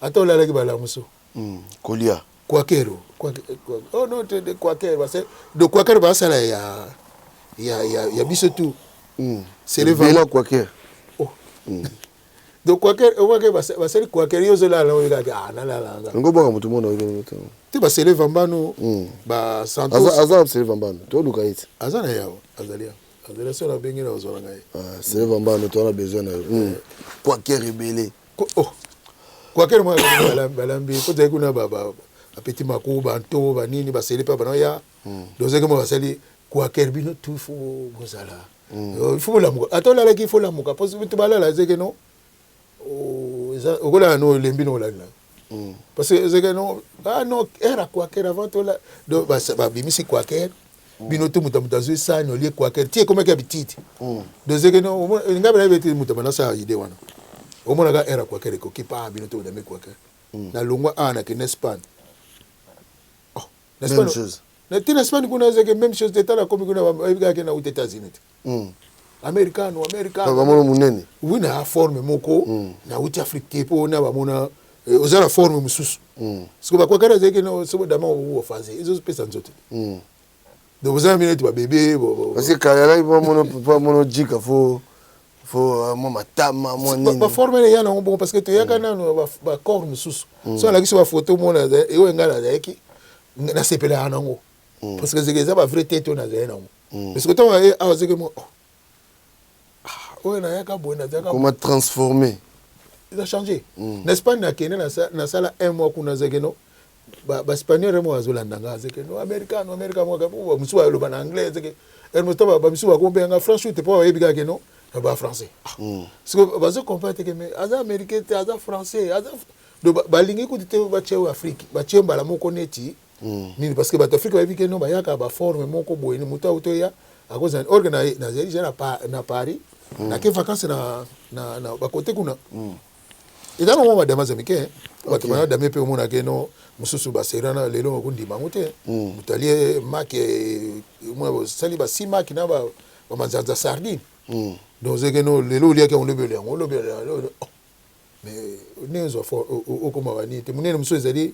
ata olalaki balamuso. Kolia. Kwakero, oh non, te de kwaker, parce de kwaker basala ya biso tout. C'est le vela kwaker. Oh. Donc kwaker, okwake basali kwaker, yo ozolala, oyokaki, ah, nalala nga. Ngo bwaka moto mona oyo. Te, basele vambano, basantos. Aza sele vambano, toluka ye ti. Aza na yawo, azali awa, azali so nabengi na kozwala ngai. Sele vambano, toza na besoin na yo. Kwaker ebele. Oh, kwaker moko balambi po tozali kuna, bapeti maku banto banini basele mpe bana ya dozaki mo basali kwaker. Bino tu faut bozala, il faut bolamuka. Ata olalaki, il faut lamuka, po to balala ezeke no okolala no olembi no olali na, parce que ezeke no, ah non, heure ya kwaker avant tola. Donc babimisi kwaker, bino to moto azwi sani, olie kwaker ti ekomaki ya bititi. Dozeke no ngai bana yebi ete moto abanda idée wana. Omonaka heure ya kwaker ekoki, pa bino to bodami kwaker. Nalongwa awa, nakende Espagne. Oh, na Même chose. Te, na Espagne kuna ezalaki même chose te. Tala, komi kuna, bayebi kaka ke nauta États-Unis te. Americano, americano. Bamona monene. Oui, na forme moko nauti Afrique te, mpo na bamona oza na forme mosusu. Siko bakwakari azalaki no soki dama ofaze ezopesa nzoto te. Donc oza na bino neti babebe. Parce que kala alaki po amono jika, fo mwa matama, mwa nini. Baforme eya nango bongo, parce que toyaka nano bacorps mosusu. So alakisi bafoto, mona oyo ngai nazalaki, nasepelaka nango, parce que zeke eza bavrai tete oyo nazali nango. Parce que ntango awa zeke mo oyo nayaka boye, nazalaka Comment transformer. Eza changé. Na Espagne nakende, nasala un mois kuna, azalaki no baespagnol mo azolanda nga, azalaki no americano, americano, mosusu bayoloba na anglais, azalaki moto bamisusu bakombenga franchou te, mpo bayebi kaka no na bafrançais. Siko bazo comprendre te ke mais aza américain te, aza français, aza. Donc balingi kutu te batie oyo Afrique, batie mbala moko neti nini, parce que bato Afrique bayebi ke no bayaka baforme moko boye, ni moto auto ya akozala or que nazali déjà na Paris, nake vacance na bakote kuna, eza nango badama za mike, bato bana dame mpe omonake no mosusu baserana lelo okondima yango te. Moto alie maki, omona bosali basi maki na bamanzanza sardine. Donc ozeke no lelo oliaki yango, lobi olia yango, lobi olia yango, mais ndenge ozwa okoma banini te. Monene mosusu ezali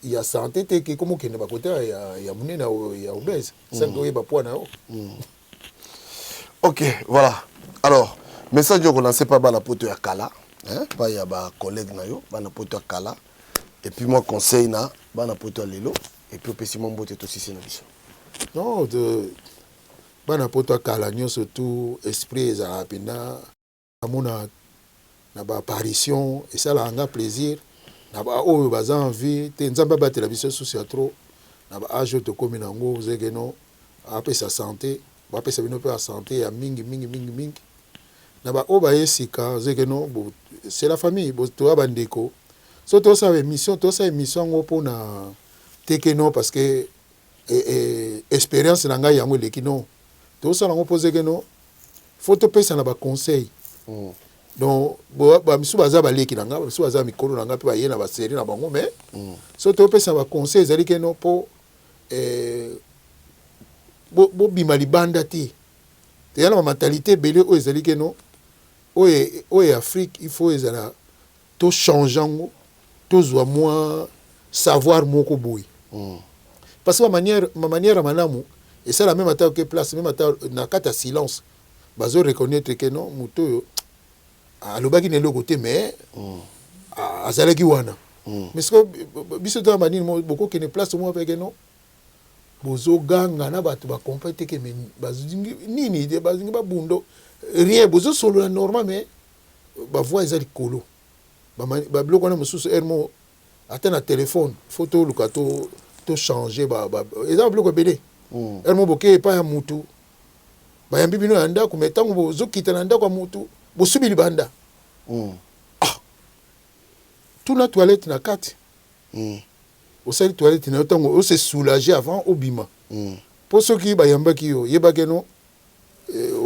ya santé te, ke komo okende bakote ya monene ya obèse sans oyeba poids na yo. Ok, voilà. Alors message oyo kolancer pa bana poto ya kala, hein, pa ya bacollègue na yo bana poto ya kala, et puis moi conseil na bana poto ya lelo, et puis opesi mwa mbote, tosisi na biso. Non, bana poto ya kala nyonso tu, esprit ezalaka mpenza. Namona na baapparition, esalaka nga plaisir na baoyo baza en vie te. Nzambe abatela biso susu ya trop na baage oyo tokómi nango. Ozeke no apesa santé, bapesa bino mpe ya santé ya mingi mingi mingi mingi. Na baoyo baye sika, ozeke no c'est la famille, toya bandeko. So tosala émission, tosala émission yango mpona teke no, parce que expérience na ngai yango eleki. No, tosala yango mpo ozeke no faut topesa na baconseil. Donc bamisusu baza baleki na nga, bamisusu baza mikolo na nga mpe baye na basérie na bango, mais so topesa baconseil ezali ke no mpo bobima libanda te. Toya na bamentalité ebele oyo ezali ke no oyo Afrique il faut ezala tochange yango, tozwa mwa savoir moko boye, parce que bamanière ya malamu esala même ata oke place, même ata na kati ya silence, bazo reconnaître ke non, moto oyo alobaki na eloko te, mais azalaki wana. Mais siko biso toya banini, bokokende place moko peke non, bozoganga na bato bacomprendre te ke mais bazingi nini, bazingi babundo rien, bozosolola normal, mais bavoix eza likolo. Babiloko wana mosusu heure moko ata na telefone faut toluka tochange. Eza babiloko ebele. Heure moko boke epai ya mutu, bayambi bino ya ndako, mais ntango bozokita na ndako ya mutu, bosubi libanda. Ah, tuna toilette na kati. Osali toilette na yo ntango ose soulager avant obima. Mpo soki bayambaki yo, yebaki no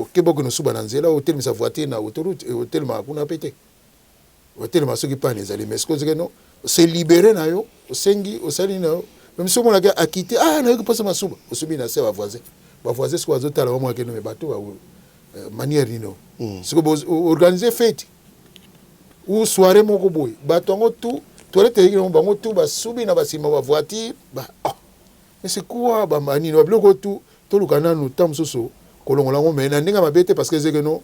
okeba, okende osuba na nzela, otelemisa voiture na autoroute, otelemaka kuna mpe te, otelema soki panne ezali. Mais soki ozeke no se libérer na yo, osengi, osali na yo, même soki omonaki akite, ah, nayoki mposa masuba, osubi na se ya bavoisin. Bavoisin soki bazotala, bamonaki no, me bato manière nini oyo? Soki organiser fête ou soirée moko boye, bato yango tout, toilette eleki nango, bango tout basubi na basima bavoiture ba, oh. Mais c'est quoi bamanini, babiloko oyo tout? Toluka nanu ntango mosusu kolongola yango, mais na ndenge ya mabe te, parce que ezeke no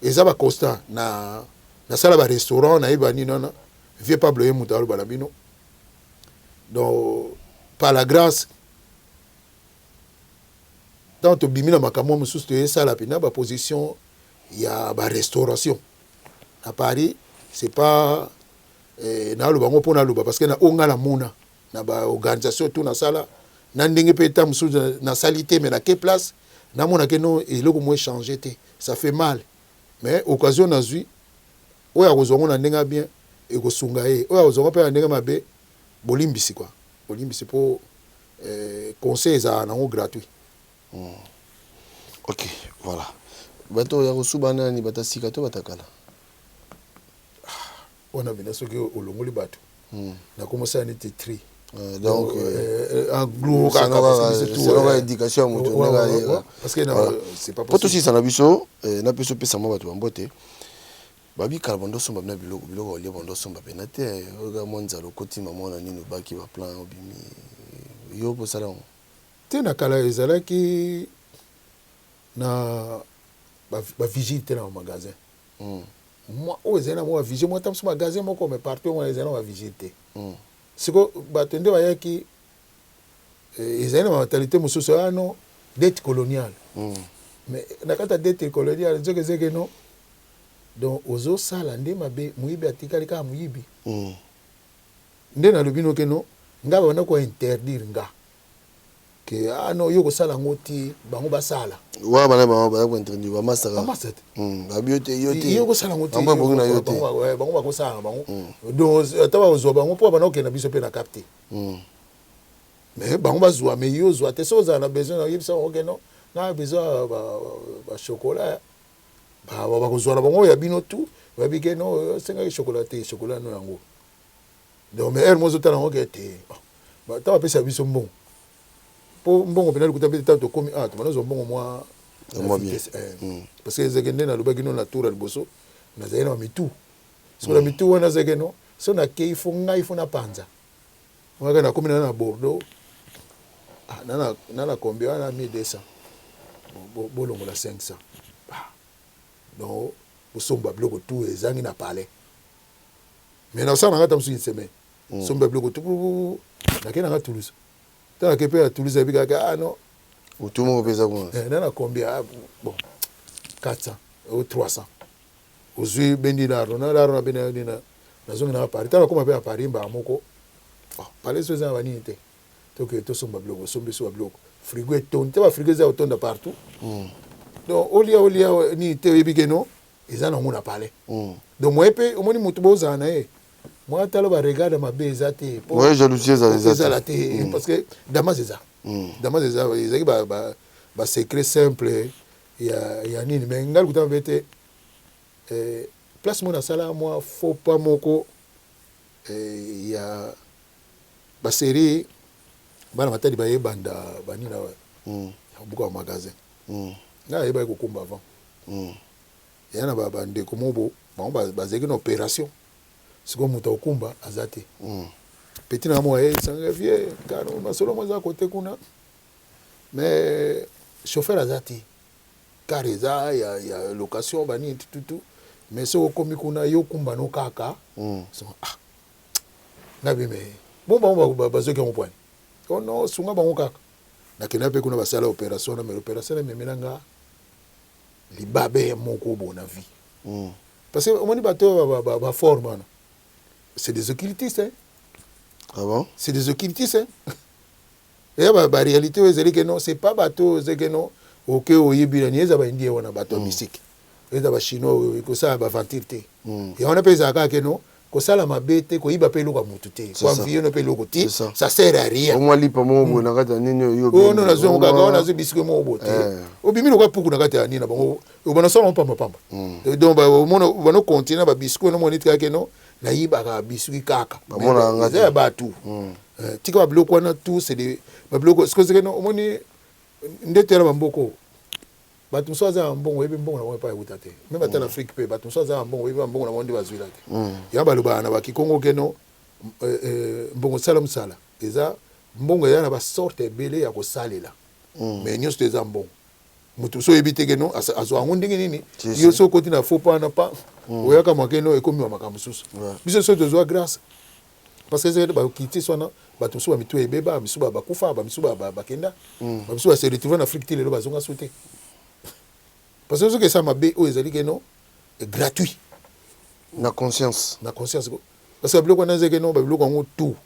eza baconstat na nasala barestaurant, nayeba nini wana. Vieux Pablo ye moto aloba na bino. Donc par la grâce, ntango tobimi na makambo mosusu, toyesala mpena baposition ya barestauration na Paris. C'est pas naloba yango mpo naloba, parce que na oyo nga namona na baorganisation tout nasala, na ndenge mpe ta mosusu nasali te, mais nake place, namonake no eloko mo échange te, ça fait mal. Mais occasion nazwi, oyo akozwa ngo na ndenge ya bien, ekosunga ye. Oyo akozwa ngo mpe na ndenge mabe, bolimbisi quoi, bolimbisi, mpo conseil ezalaka nango gratuit. Ok, voilà. Bato ya kosuba nani? Bato ya sika to bato ya kala? Wana bina soki olongoli bato, nakomosala neti tri. Donc en gros kaka éducation ya moto. Parce que c'est pas po tosisa na biso, napesi, opesa mwa bato bambote. Babikala bando osomba bina biloko, biloko olia, bando osomba pena te. Oyoka mwa nzala, okotima mwana nini, obaki baplan, obimi yo posala yango. Te, na kala ezalaki na bavigile te na bamagasin. Mwa oyo ezali na mwa bavigile, mwa ta mosu magasin moko, mais partout wana ezali na bavigile te. Siko bato nde bayaki, ezali na bamentalité mosusu ano, dette coloniale. Mais na kati ya dette coloniale, nzoki ezeke no, donc ozosala nde mabe, moyibi atikali kaka moyibi. Nde nalobi noke no, nga babanda kointerdire nga ke ah non, yo kosala yango te, bango basala. Wana bana bango baya kointerdire bamasaka. Bamasa te. Babi yo te, yo te. Yo kosala yango te. Bango ebongi na yo te. Bango bakosala na bango. Donc ata bakozwa bango, mpo banda kokende na biso mpe na cap te. Mais bango bazwa, mais yo ozwa te. Soki ozala na besoin, na oyebisa bango ke non, na besoin bachocolat, bakozwa na bango ya bino tout. Bayebi ke non, osengaki chocolat te, chocolat no yango. Donc mais heure mo ozotala yango ke te, ta bapesa biso mbongo, mpo mbongo mpena lokuta mpe ntango tokómi ah, tobanda ozwa mbongo mwa vitesse, parce que ezalaki nde nalobaki no na tour ya liboso, nazali na bamitu. Soki na mitu wana ezalaki no, so nakei, fo ngai fo napanza ngaka. Nakomi na Bordeaux, na na combien wana? 1200, bolongola 500. Donc bosomba biloko tout ezangi na palais, mais nasala nanga ta mosusu une semaine, somba biloko tout, nakei nanga Toulouse. Ntango nake mpe ya Toulouse, ayebi kaka ah non. Otu moko mpe eza kuna. Na na combien? Ah, bon, 400 ou 300 ozwi, bendi laro na laro na beni na nazongi nanga Paris. Ntango nakoma mpe na Paris, mbala moko palais so eza na banini te, toke tosomba biloko, osombi so babiloko, frigo etondi te, bafrigo eza kotonda partout. Donc olia olia nini te, oyebi ke no eza nango na palais. Donc moye mpe omoni motu bozala na ye, mwa tala baregarde mabe eza te. Jalousie ezala te, parce que damas eza, damas eza, ezalaki basecret simple ya nini. Mais ngai lokuta mabe te, place moko nasala mwa faux pas moko ya basérie, bana Matadi bayebanda banini ya kobuka bamagasin. Ngai nayebaki kokumba avant. Eya na bandeko moko, bango bazalaki na opération, sikoyo moto akokumba aza te. Petit na moko ayebisanga: "Vieux kano, masolo mo eza kote kuna, mais chauffeur aza te, car eza ya location, banini tututu, mais soki okomi kuna, yo kumba no kaka." So, ah, ngabi me bon, bango bazwaki yango pwani. Oh non, sunga bango kaka. Nakenda mpe kuna, basala opération na, mais opération na ememela nga libabe moko bo na vie. Parce que omoni bato oyo baforme wana, c'est des occultistes, hein? Ah bon? C'est des occultistes, hein? Eya baréalité oyo ezali ke non, c'est pas bato oyo ezali ke non, oke oyebi nani, eza baindien wana, bato ya mystique, eza bachinois oyo ekosala baventure te. Yango wana mpe ezala kaka ke non. Kosala mabe te, koyiba mpe eloko ya motu te, koenvie no mpe eloko te, ça sert à rien. Omwa lipa moko boye na kati ya nini oyo? Oyo no nazwi yango kaka wana, nazwi biscuit moko boye te, obimi lokola puku na kati ya nini na bango, obanda osala yango pambapamba. Donc omona obanda ocontinue na babiscuit, nomona neti kaka no nayibaka biscuit kaka eza ya bato. Tika babiloko wana, tout c'est de babiloko sikoyo no omoni nde toyala bamboko. Bato mosusu aza na mbongo, oyebi mbongo na bango epai euta te. Même ata na Afrique mpe, bato mosusu aza na mbongo, oyebi mbongo na bango nde bazwila te. Yango balobaka na bakikongo keno mbongo sala mosala, eza mbongo, eza na basorte ebele ya kosalela, mais nyonso to eza mbongo. Moto mosusu oyebi te keno azwa yango ndenge nini. Yo so okoti na faux pas wana, pa oyaka mwa keno ekomi ba makambo mosusu. Biso so tozwa grâce parce que ezali bakiti so wana, bato mosusu bamitu ebeba, misusu bakufa, bamisusu bakenda, bamisusu base retrouve na Afrique ti lelo bazonga su te, parce que soki esa mabe oyo ezali keno gratuit. Na conscience. Na conscience, parce que babiloko wana ezali keno babiloko yango tout,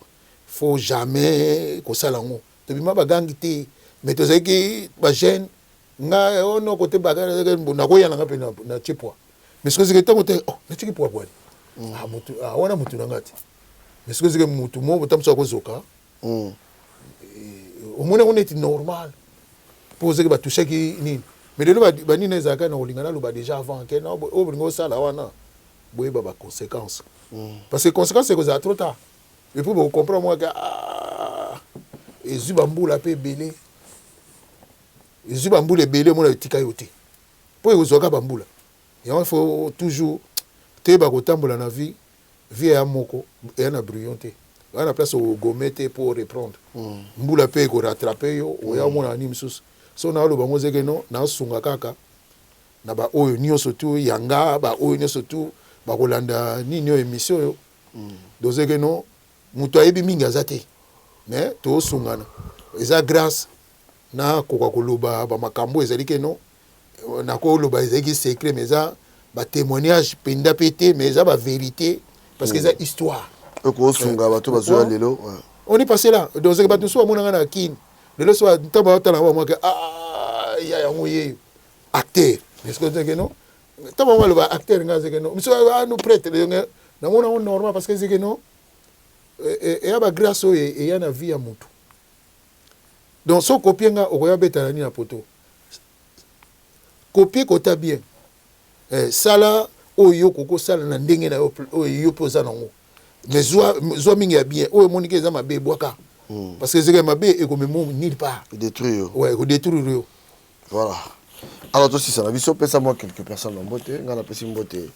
faut jamais kosala yango. Tobima bagangi te, mais tozalaki bajeune. Nga ono kote nakoya nanga mpe na tie poids, mais soki eziki ntango te, oh, natiki poids bwani wana mutu na nga te. Mais soki eziki mutu moko ta mosu akozoka, omoni yango neti normal mpo ozaki batouchaki nini. Mais lelo banini ezalaka na kolinga naloba déjà avant ke oyo bolingi osala wana, boyeba baconséquence, parce que conséquence ekozala trop tard. Et puis bokocomprendre mwa ke ezwi bambula mpe ebele, ezwi bambula ebele, omona etika yo te mpo ekozwaka bambula yango. Il faut toujours toyeba kotambola na vie. Vie eya moko, eya na brouillon te, oya na place ogome te mpo reprendre mbula mpe ekorattrape yo, oya omona nini mosusu. So naoloba yango ozeke no nasunga kaka na baoyo nyonso tu yanga, baoyo nyonso tu bakolanda nini oyo, émission oyo. Dozeke no moto ayebi mingi aza te, mais toosungana. Eza grâce nakoka koloba bamakambo ezali keno nakoloba ezalaki secret, mais eza batémoignage mpenza mpe te, mais eza bavérité parce que eza histoire. Ekosunga bato bazwa lelo. On est passé là. Donc bato mosusu bamonanga na Kini lelo, so ntango baotalanga, bamwaka ah, ya yango ye acteur. Est-ce que no ntango bango baloba acteur, nga azeke no miso no prêtre, namona yango normal, parce que ezeke no eya bagrâce oyo eya na vie ya motu. Donc so kopie nga, okoya betala nini na poto, kopie kota bien, sala oyo yo kokosala na ndenge na yo oyo yo mpe oza nango, mais zwa, zwa mingi ya bien. Oyo emoniki eza mabe, ebwaka, parce que ezaka mabe, ekomema nulle part. Détruire yo. Ouais, ekodétruire yo. Voilà. Alors tosisa na biso, pesa mwa quelques personnes na mbote. Ngai napesi mbote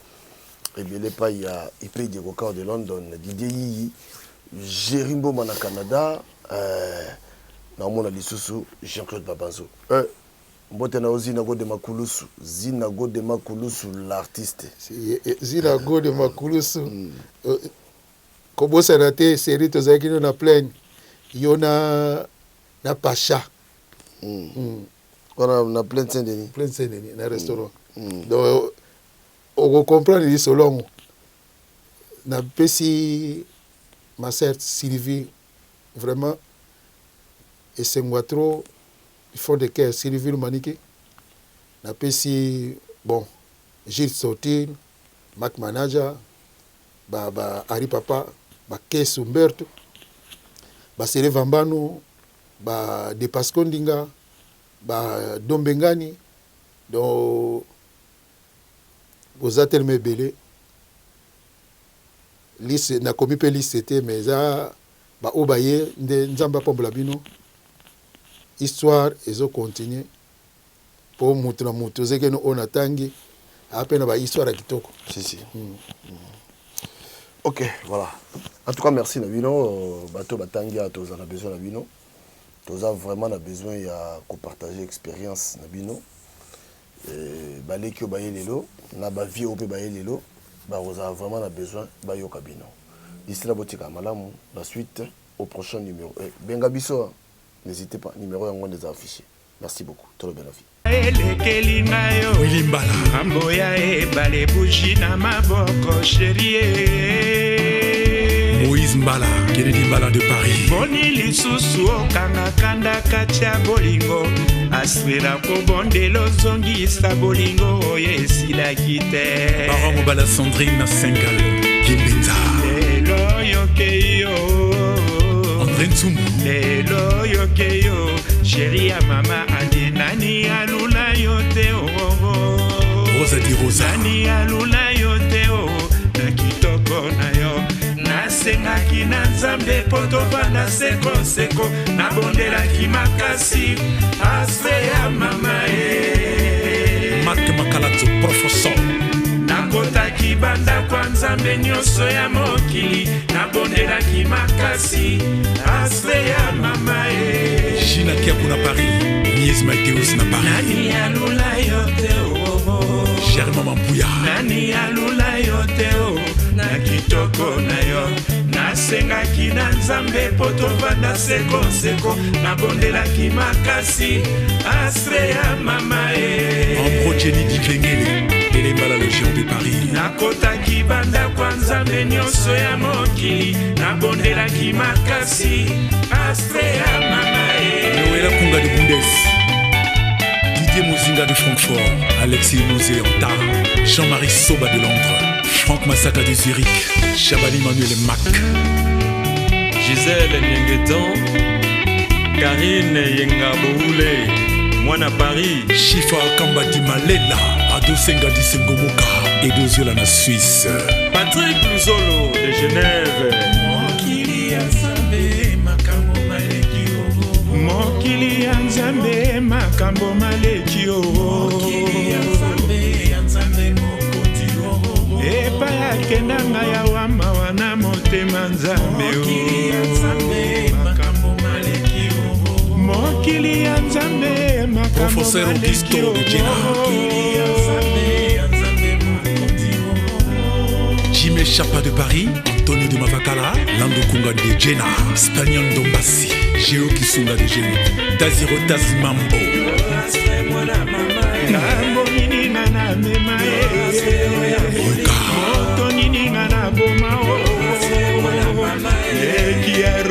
ebele epai ya Ipei Diego de London, Didier Yiyi, Géri Mboma na Canada, naomona lisusu Jean-Claude Babanzo, mbote na yo Zina Gode Makulusu, Zina Gode Makulusu l'artiste. Zina Gode Makulusu. Kobosana te série tozalaki no na plaine, yo na Pacha. Wana na Plaine Saint Denis. Plaine Saint Denis na restaurant. Donc okocomprendre lisolo yango. Napesi ma sœur Sylvie vraiment esengwa trop fond de cœur, Sylvie Lumaniki. Napesi bon Gilles Sortir, Mac Manager, ba Ari Papa, bakesu Umberto, basele Vambano, ba Depasco Ndinga, ba Dombengani. Donc boza telema ebele, liste nakomi mpe liste te, mais eza baoyo baye nde. Nzambe apambola bino. Histoire ezocontinue mpo mutu na mutu ozekeni oyo natangi aa mpe na bahistoire ya kitoko. Si, si. Ok, voilà. En tout cas, merci na bino bato batangi awa. Toza na besoin na bino, toza vraiment na besoin ya kopartage expérience na bino. Baleki oyo baye lelo na bavie oyo mpe baye lelo, bakozala vraiment na besoin bayoka bino. D'ici là, botika malamu. La suite au prochain numéro. Benga biso, n'hésitez pas, numéro yango nde eza affiché. Merci beaucoup, tolobela vie. Elekeli ngai yo. Willy Mbala. Ngambo ya ebale, bougie na maboko, chérie. Moïse Mbala, Kennedy Mbala de Paris. Boni lisusu okanga kanda kati ya bolingo, aswela kobondela ozongisa bolingo oyo esilaki te. Baron Mobala, Sandrine Sengal Kimbenza. Alain Tsumbu. Lelo oyoke yo sheri ya mama andi nani alula yo te oo Rosa di Rosa. Nani alula yo te oo na kitoko na yo nasengaki na nzambe mpo tovanda sekoseko nabondelaki makasi astre ya mama e Marc Makalazo, professeur. Nakotaki bandako ya nzambe nyonso ya mokili nabondelaki makasi astre ya mama e Gina Kiakou na Paris. Mies Mateus na Paris. Nani alula yo te oo Germain Mampuya. Nani alula yo te o na kitoko na yo nasengaki na nzambe mpo tovanda sekoseko nabondelaki makasi astre ya mama e Ambro Jenny Dikengele. Elembala le géant de Paris. Nakotaki bandako ya nzambe nyonso ya mokili nabondelaki makasi astre ya mama e Noëlla Kunga de Bundes. Didier Mozinga de Francfort. Alexis Mosé Anta. Jean-Marie Soba de Londres. Franck Massaka de Zurich. Chabani Manuel Mac. Gisèle Niengetan, Karine Yenga Boule, Mwana Paris. Chifa Kamba di Malela. Adosenga di Sengomoka. Edoziola na Suisse. Patrick Luzolo de Genève. Mokili ya nzambe makambo maleki o mokili ya nzambe makambo maleki o epai akenda ngai awa mawa na motema nzambe o mokili ya nzambe makambo Professeur maleki Augusto o de Jena. Jimé Chapa de Paris, Antonio de Mavakala, Lando Kunga de Jena, Spaniel Dombassi, Géo Kisunga de Jena, Daziro Tazimambo, Ngambo nini nga namema ye moto nini nga naboma o leki ya